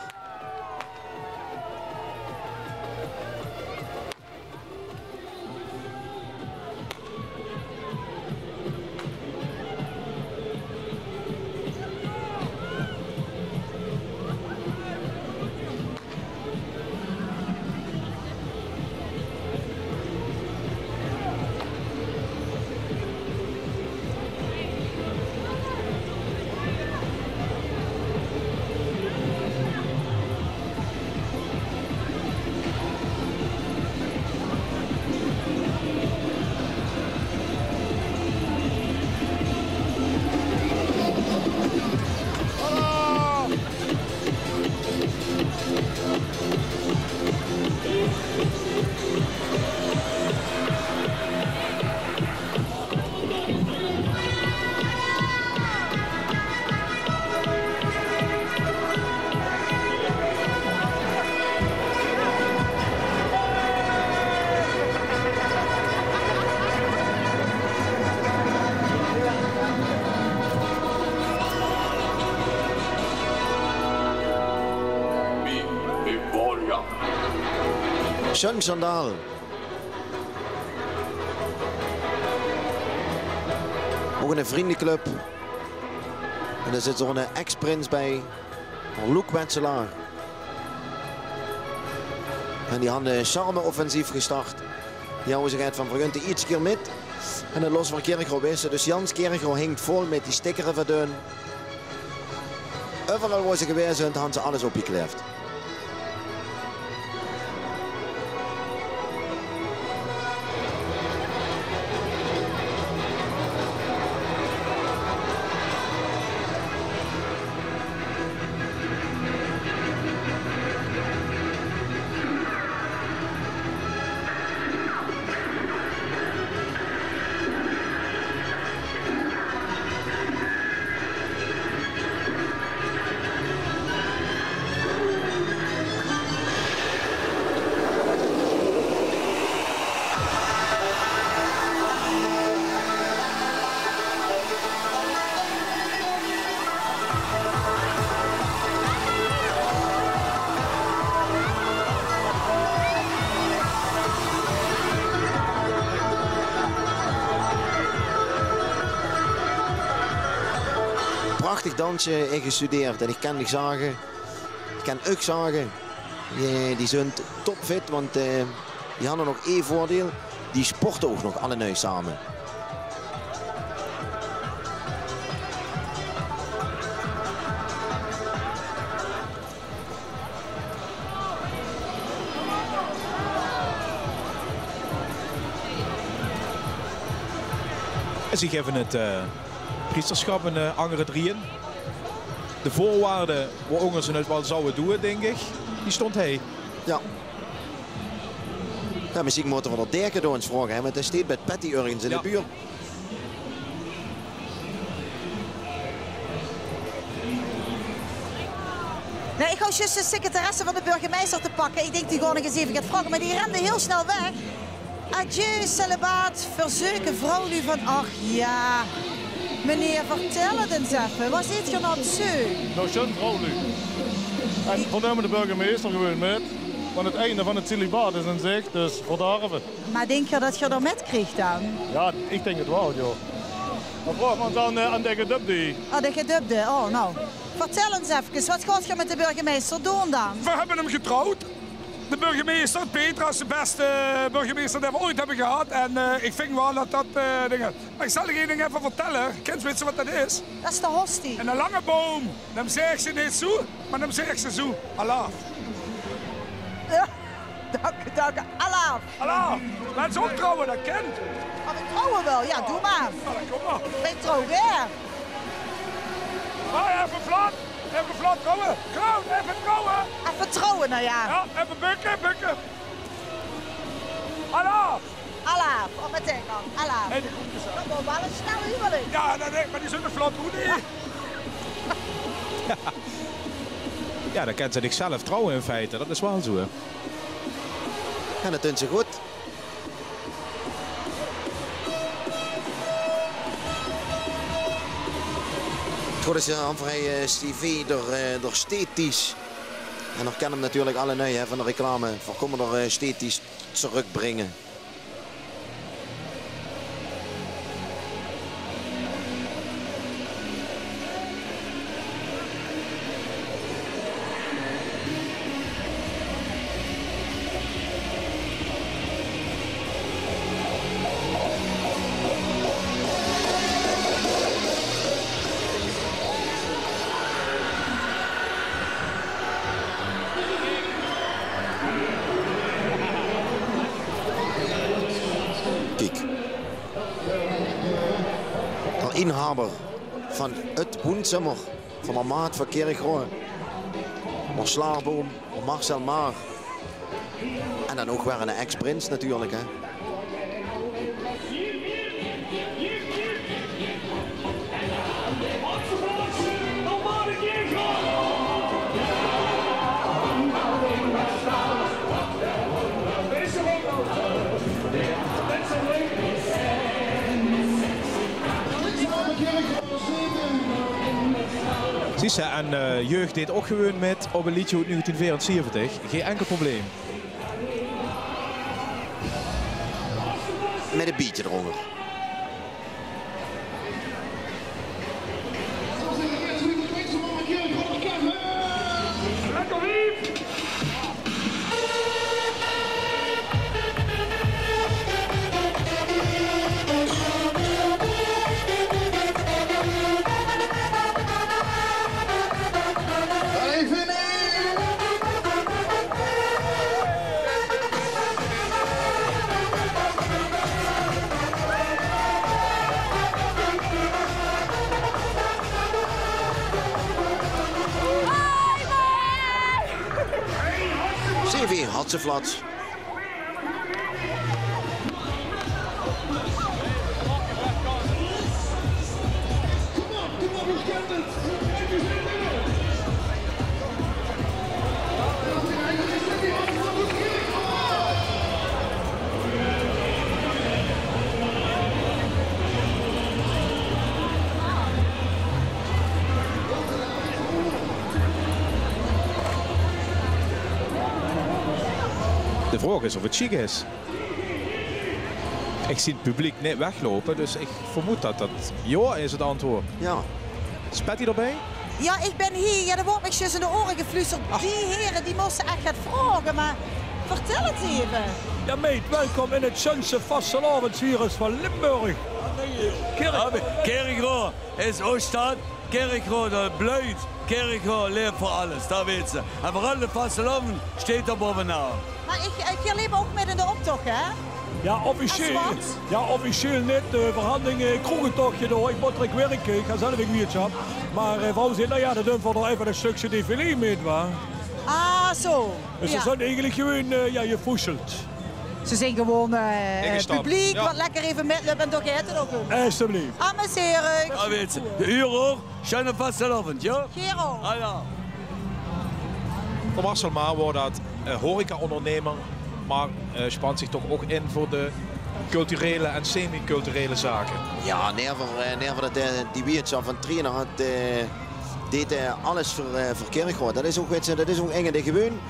Sjoen sjandaal. Ouch 'n vrundjeclub. En dao zit zoe'n ex-prins bie. Loek Wetselaar. En die hant 'n charme-offensief gestart. Die hawwe zich get van vergunte iedere kier mit. En 't los veur Kirchroa wisse. Dus jans Kirchroa hingk vol mit die stickere van hun. Euveral wo ze gewaes zunt, hant ze alles opgekleef. Danse ingestudeerd. En ich kan dich zage, ich kan uch zage, eh, die zunt topfit, want, eh, die hadde nog één voordeel. Die sporte ouch nog allenui same. En ze gaeve het, eh, priestersjap ein, eh, anger drieje. De veurwaarde, wo-ónger ze het waal zouwe doeë, dink ich, die stóng hie. Ja. Ja, mesjien mótte v'r det Dirk ins vraoge, hè, want hae steit bie Patty örges in de buurt. Nae, ich haw zjus de secretaresse van de burgemeister te pakke. Ich dink, die gaon ich ins effe get vraoge, mer die rende hieël snel weg. Adieu, celibaat, verzeuke vrouwluuj van, ach ja. Meneer, vertèl het ins effe. Waat zeet geer noe aan 't zeuk? Noe, sjoen vrouwluuj. En v'r numme de burgemeister gewoon mit. Want het einde van het celibaat is in zich, dus verdorve. Mer dink geer det geer d'r mit kriegt dan? Ja, ich dink het waal, joh. Dan vraoge v'r ins aan, eh, aan de gedöpde. Oh, de gedöpde. Oh, noe. Vertèl ins efkes, waat gaot geer mit de burgemeister doon dan? V'r höbbe 'm getrouwd. De burgemeister, Petra, is de bèste burgemeister dae v'r ooit höbbe gehad. En, eh, ich vinj waal det det, eh, ding is. Mer ich zal dich ein ding effe vertèlle. Kins, weits se waat det is? Det is de hostie. En ein lange boum. Dan zaes se neet zoe, mer dan zaes se zoe. Alaaf. Ja, dank, dank. Alaaf. Alaaf. Wils se ouch trouwe, det kint. Mer ich trouw waal, ja, doe mer. Ja, dan kóm mer. Ich trouw waal. Mer effe vlot, effe vlot trouwe. Trouw, effe trouwe. Effe trouwe, noe ja. Ja, effe bökke, bökke. Alaaf. Alaaf, op meteen dan. Alaaf. Hey, die kump d'r zelf. Det waor waal ein snel huwelik. Ja, det, mer die zunt vlot, hoe die? Ja, dan kint ze dich zelf trouwe in feite. Det is waal zoe, hè. Ja, det dunt ze good. Good is, eh, Humphrey, eh, Stevie, d'r, eh, d'r Steties. En d'r kint 'm natuurlik allenui, hè, van de reclame. V'r kómme d'r, eh, Steties trökbringe. Kiek. D'r inhaber van het woonzummer van d'r Maat van Kirchroa. D'r slaagboum, d'r Marcel Maar. En dan ouch weer eine ex-prins natuurlik, hè. Zuus se, en, eh, jeug deet ouch gewoon mit op ein leedje oet negentien veerenzeventig. Gein enkel probleem. Mit ein bietje d'ronder. CV Hatseflats. De vraog is of het sjiek is. Ich zeen 't publiek neet wegloupe, dus ich vermoed det det jao is het antwoord. Ja. Is Patty d'rbij? Jao, ich bön hie. Jao, d'r wuuert mich zjus in de oeare gefluusterd. Ach. Die hiere, die móste ech get vraoge, mer vertèl 't effe. Jao, meid, welkom in 't sjunste vastelaovesvirus van Limburg. Kirch- Jao, Kirchroa is ós sjtad. Kirchroa, dat bleuj. Kirchroa leef veur alles, dat weits se. En veural de vastelaovend sjteit dao baovenaan. Mer ich, ich leef ouch mit in de optoch, hè? Jao, officieel. Jao, officieel neet. Eh, veer hadde ein, eh, kroegetochje door. Ich mót trök wirke. Ich gaon zelf ein bitsje op. Mer, eh, vrouw zaet, noe jao, dan doon v'r d'r effe ein sjtökske défilé mit, wa? Ah, zo. Dus ze zeen eigelik gewoon, eh, jao, gefoesjeld. Ze zeen gewoon, eh, publiek wat lekker effe mitlöp en dao geit 't ouch óm. Alsjeblieft. Amuseren. Dat weits se. De uur hoog. Sjunne vastelaovend, jao? Gero. Ah, jao. D'r Marcel Maar waor dat, eh, horecaondernemer, mer, eh, sjpant zich toch ouch in veur de culturele en semi-culturele zake. Jao, never, eh, never dat, eh, die wieërsjap van Trieëne had, eh, deet, eh, alles veur, eh, veur Kirchroa. Dat is ouch, weits se, dat is ouch eine dae gewoon,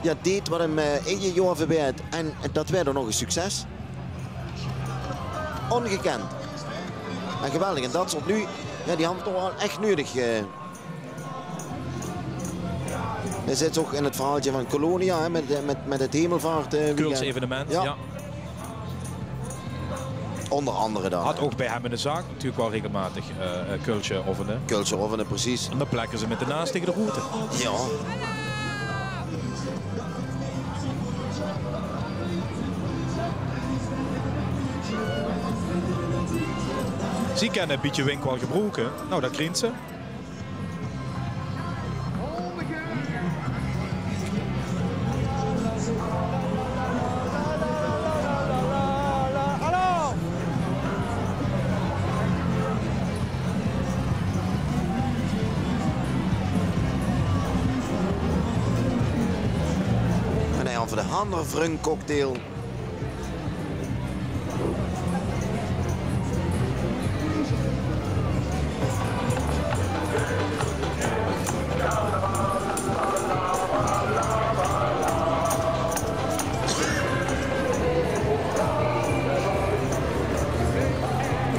jao, deet wat 'm, eh, in 't jaor verbeert. En dat waert dan nog ein succes. Ongekend. En geweldig. En dat soort luuj, jao, die hadde v'r toch waal ech nudig, eh. Dae zit ouch in 't verhaaltje van Colonia, hè, mit, eh, mit, mit 't hemelvaart, eh, weekend. Culsevenement, jao. Onder andere dan, hè. Had ouch bij hem in de zaak natuurlik waal regelmaotig, eh, eh, cultsje oefene. Cultsje oefene, precies. En dan plekke ze mit de naas tege de roete. Jao. Zie kènne e bietje wink waal gebroeke. Noe, dat krieënt ze. En dan veur de Haner Vrung cocktail.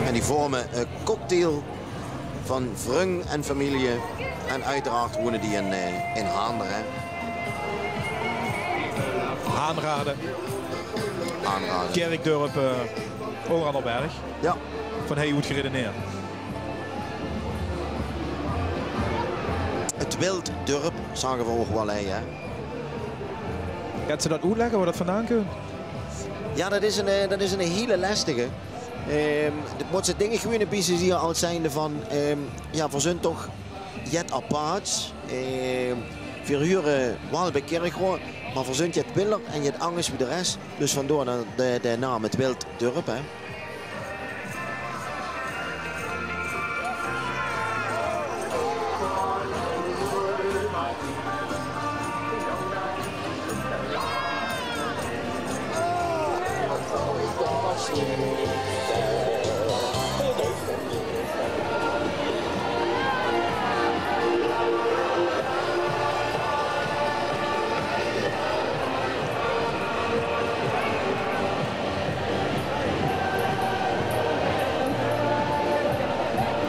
En die vorme 'ne cocktail van vrung en femilie. En oeteraard woeëne die in, eh, in Haandere. Aanraoje. Aanraoje. Kirchdörp, eh, ouch aan de berg. Jao. Van hie oet geredeneerd. 't Wild Dörp, zage v'r ouch waal, hè. Kins se dat oetlègke, wo dat vandaan kump? Jao, dat is 'n, eh, dat is 'n hiele lestige. Ehm, dat mót se dinge gewoeën e bietje zieë als zijnde van, ehm, jao, v'r zunt toch jet aparts. Ehm, v'r hure waal bij Kirchroa, mer v'r zunt jet wilder en jet angers wie de res. Dus vandoor de, de, de naam 't Wild Dörp, hè.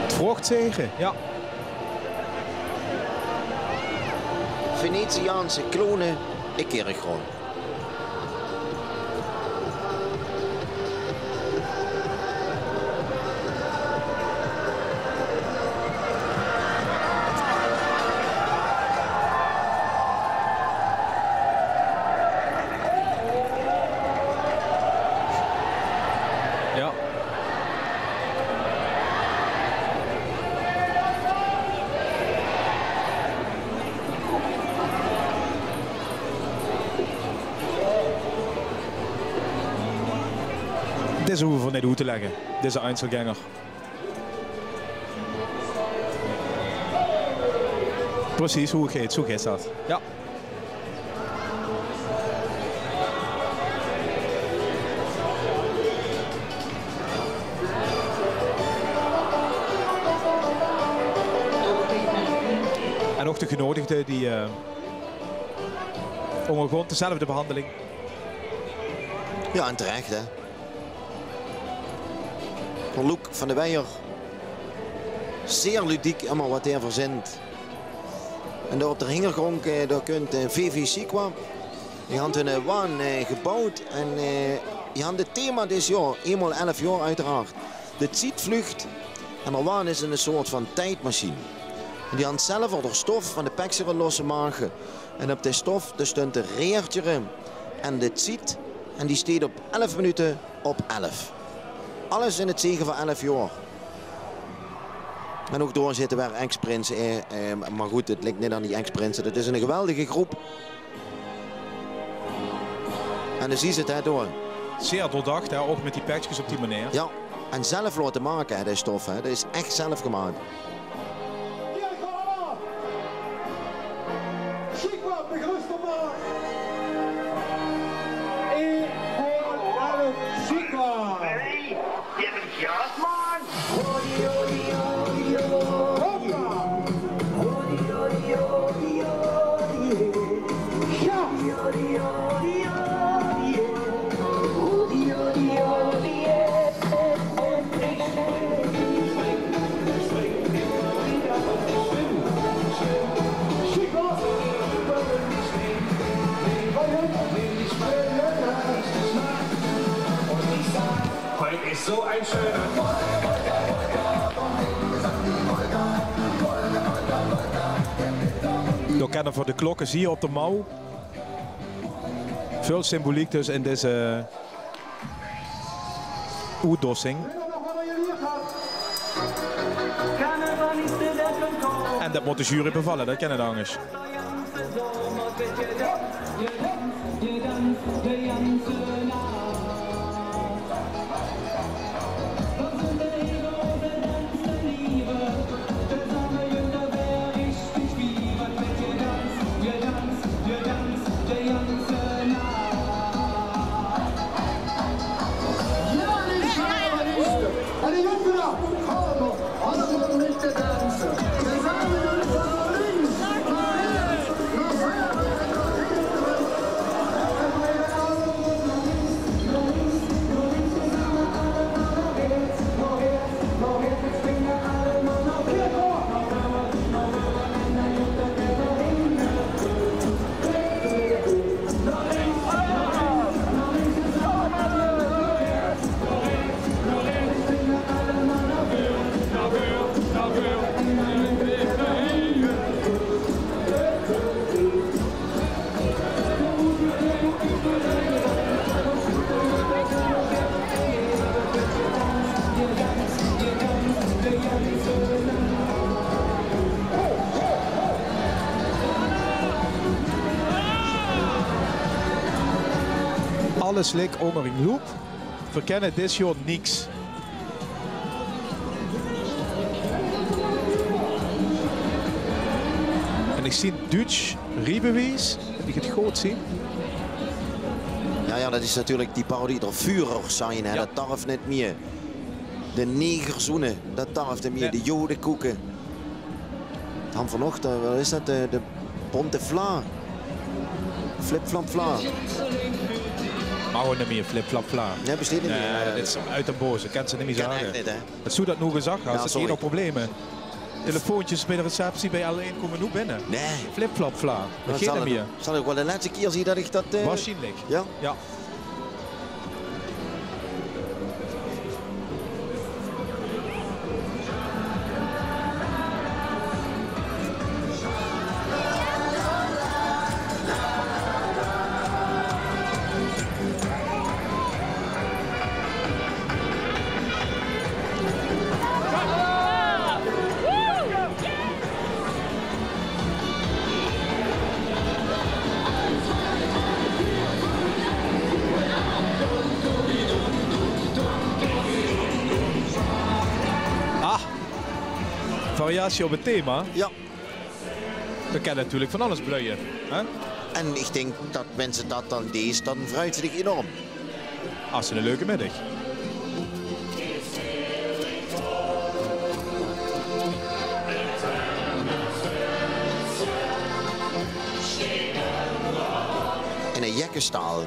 Vrochtzege, jao. Venetiaanse klone in Kirchroa. Jao. Deze hove v'r neet oet te lègke, deze Einzelgänger. Precies, wie 't geit, zoe geit dat. Jao. En ouch de genodigde die, eh, óngergaon dezelfde behanjeling. Jao, en terech, hè. Loek van de Weijer. Zeer ludiek ummer wat heer verzint. En dao op d'r hingergrónk, eh, dao kunt, eh, V V Chicois. Die hant hunne waan, eh, geboewd en, eh, die hant 't thema dit jaor, eenmaol elf jaor oeteraard. De tied vluugt en d'r waan is 'n soort van tiedmachien. En die hant zelf al d'r stof van de pekskes losse make. En op de stof, dao stunt de reertjere en de tied. En die steet op elf minute op elf. Alles in 't tege van elf jaor. En ouch dao zitte weer ex-prinse, eh, eh, mer good, 't ligk neet aan die ex-prinse. Dat is 'n geweldige groep. En dan zuus se 't, hè, door. Zeer doordach, hè, ouch mit die pekskes op die meneer. Jao, en zelf laote make, hè, de stof, hè. Dat is ech zelf gemaak. Chicois, begrüßt doch mal. Eenmaol elf Chicois. Hey, je bent graas, man. Hoppa. Ja. Heute ist so ein schöner. Dao kenne v'r de klokke zeen op de mouw. Väöl symboliek dus in deze oetdossing. En dat mót de jury bevalle, dat kin neet angers. Alles ligk ónger ing loep. Veer kenne dit jaor niks. En ich zeen Duuts riebewies. Höb ich 't good zeen? Jao, jao, dat is natuurlik die parodie. D'r Führer sein, hè. Jao. Dat darf neet mie. De Negerzoene, dat darf neet mie. Nae. De Jodekoeke. Dan vanochtend, wat is dat? De, de Bonte Vla. Flipflapfla. Mer gewoon neet mie Flipflapfla. Nae, besteet neet mie. Nae, dit is oet d'n boze. Kins se neet mie zage. Kan ech neet, hè? Hads doe dat noe gezag, hads se gein probleme. Telefoontjes bie de receptie bie L één kómme noe binne. Nae. Flipflapfla. Dat geit neet mie. Zal 't waal de lètste kier zeen dat ich dat, eh... Waarsjienlik. Jao? Jao. Ah, variatie op 't thema. Jao. D'r kin natuurlik van alles bluie, hè? En ich dink dat, wens se dat dan deis, dan verheugs se dich enorm. Has se 'ne leuke middig. In 'ne jekkestaal.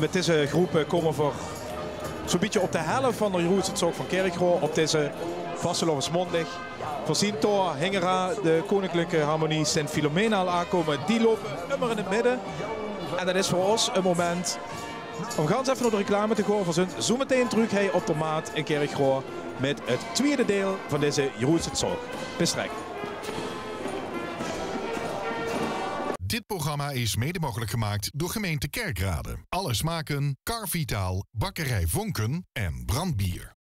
Mit deze groep kómme v'r zoe'n bietje op de helf van de Jeroeëse Tsok van Kirchroa op deze vastelaovesmaondig. V'r zeen dao hingeraon de Koninklijke Harmonie Sint Filomena al aankómme. Die loupe ummer in 't midde. En det is veur ós e moment óm gans effe nao de reclame te gaon. V'r zeen zoeë meteen trök hie op de Maat in Kirchroa mit 't twiede deil van deze Jeroeëse Tsok. Bis straks. Dit programma is mede mogelijk gemaakt door gemeente Kerkrade, Alle Smaken, Carvitaal, Bakkerij Vonken en Brandbier.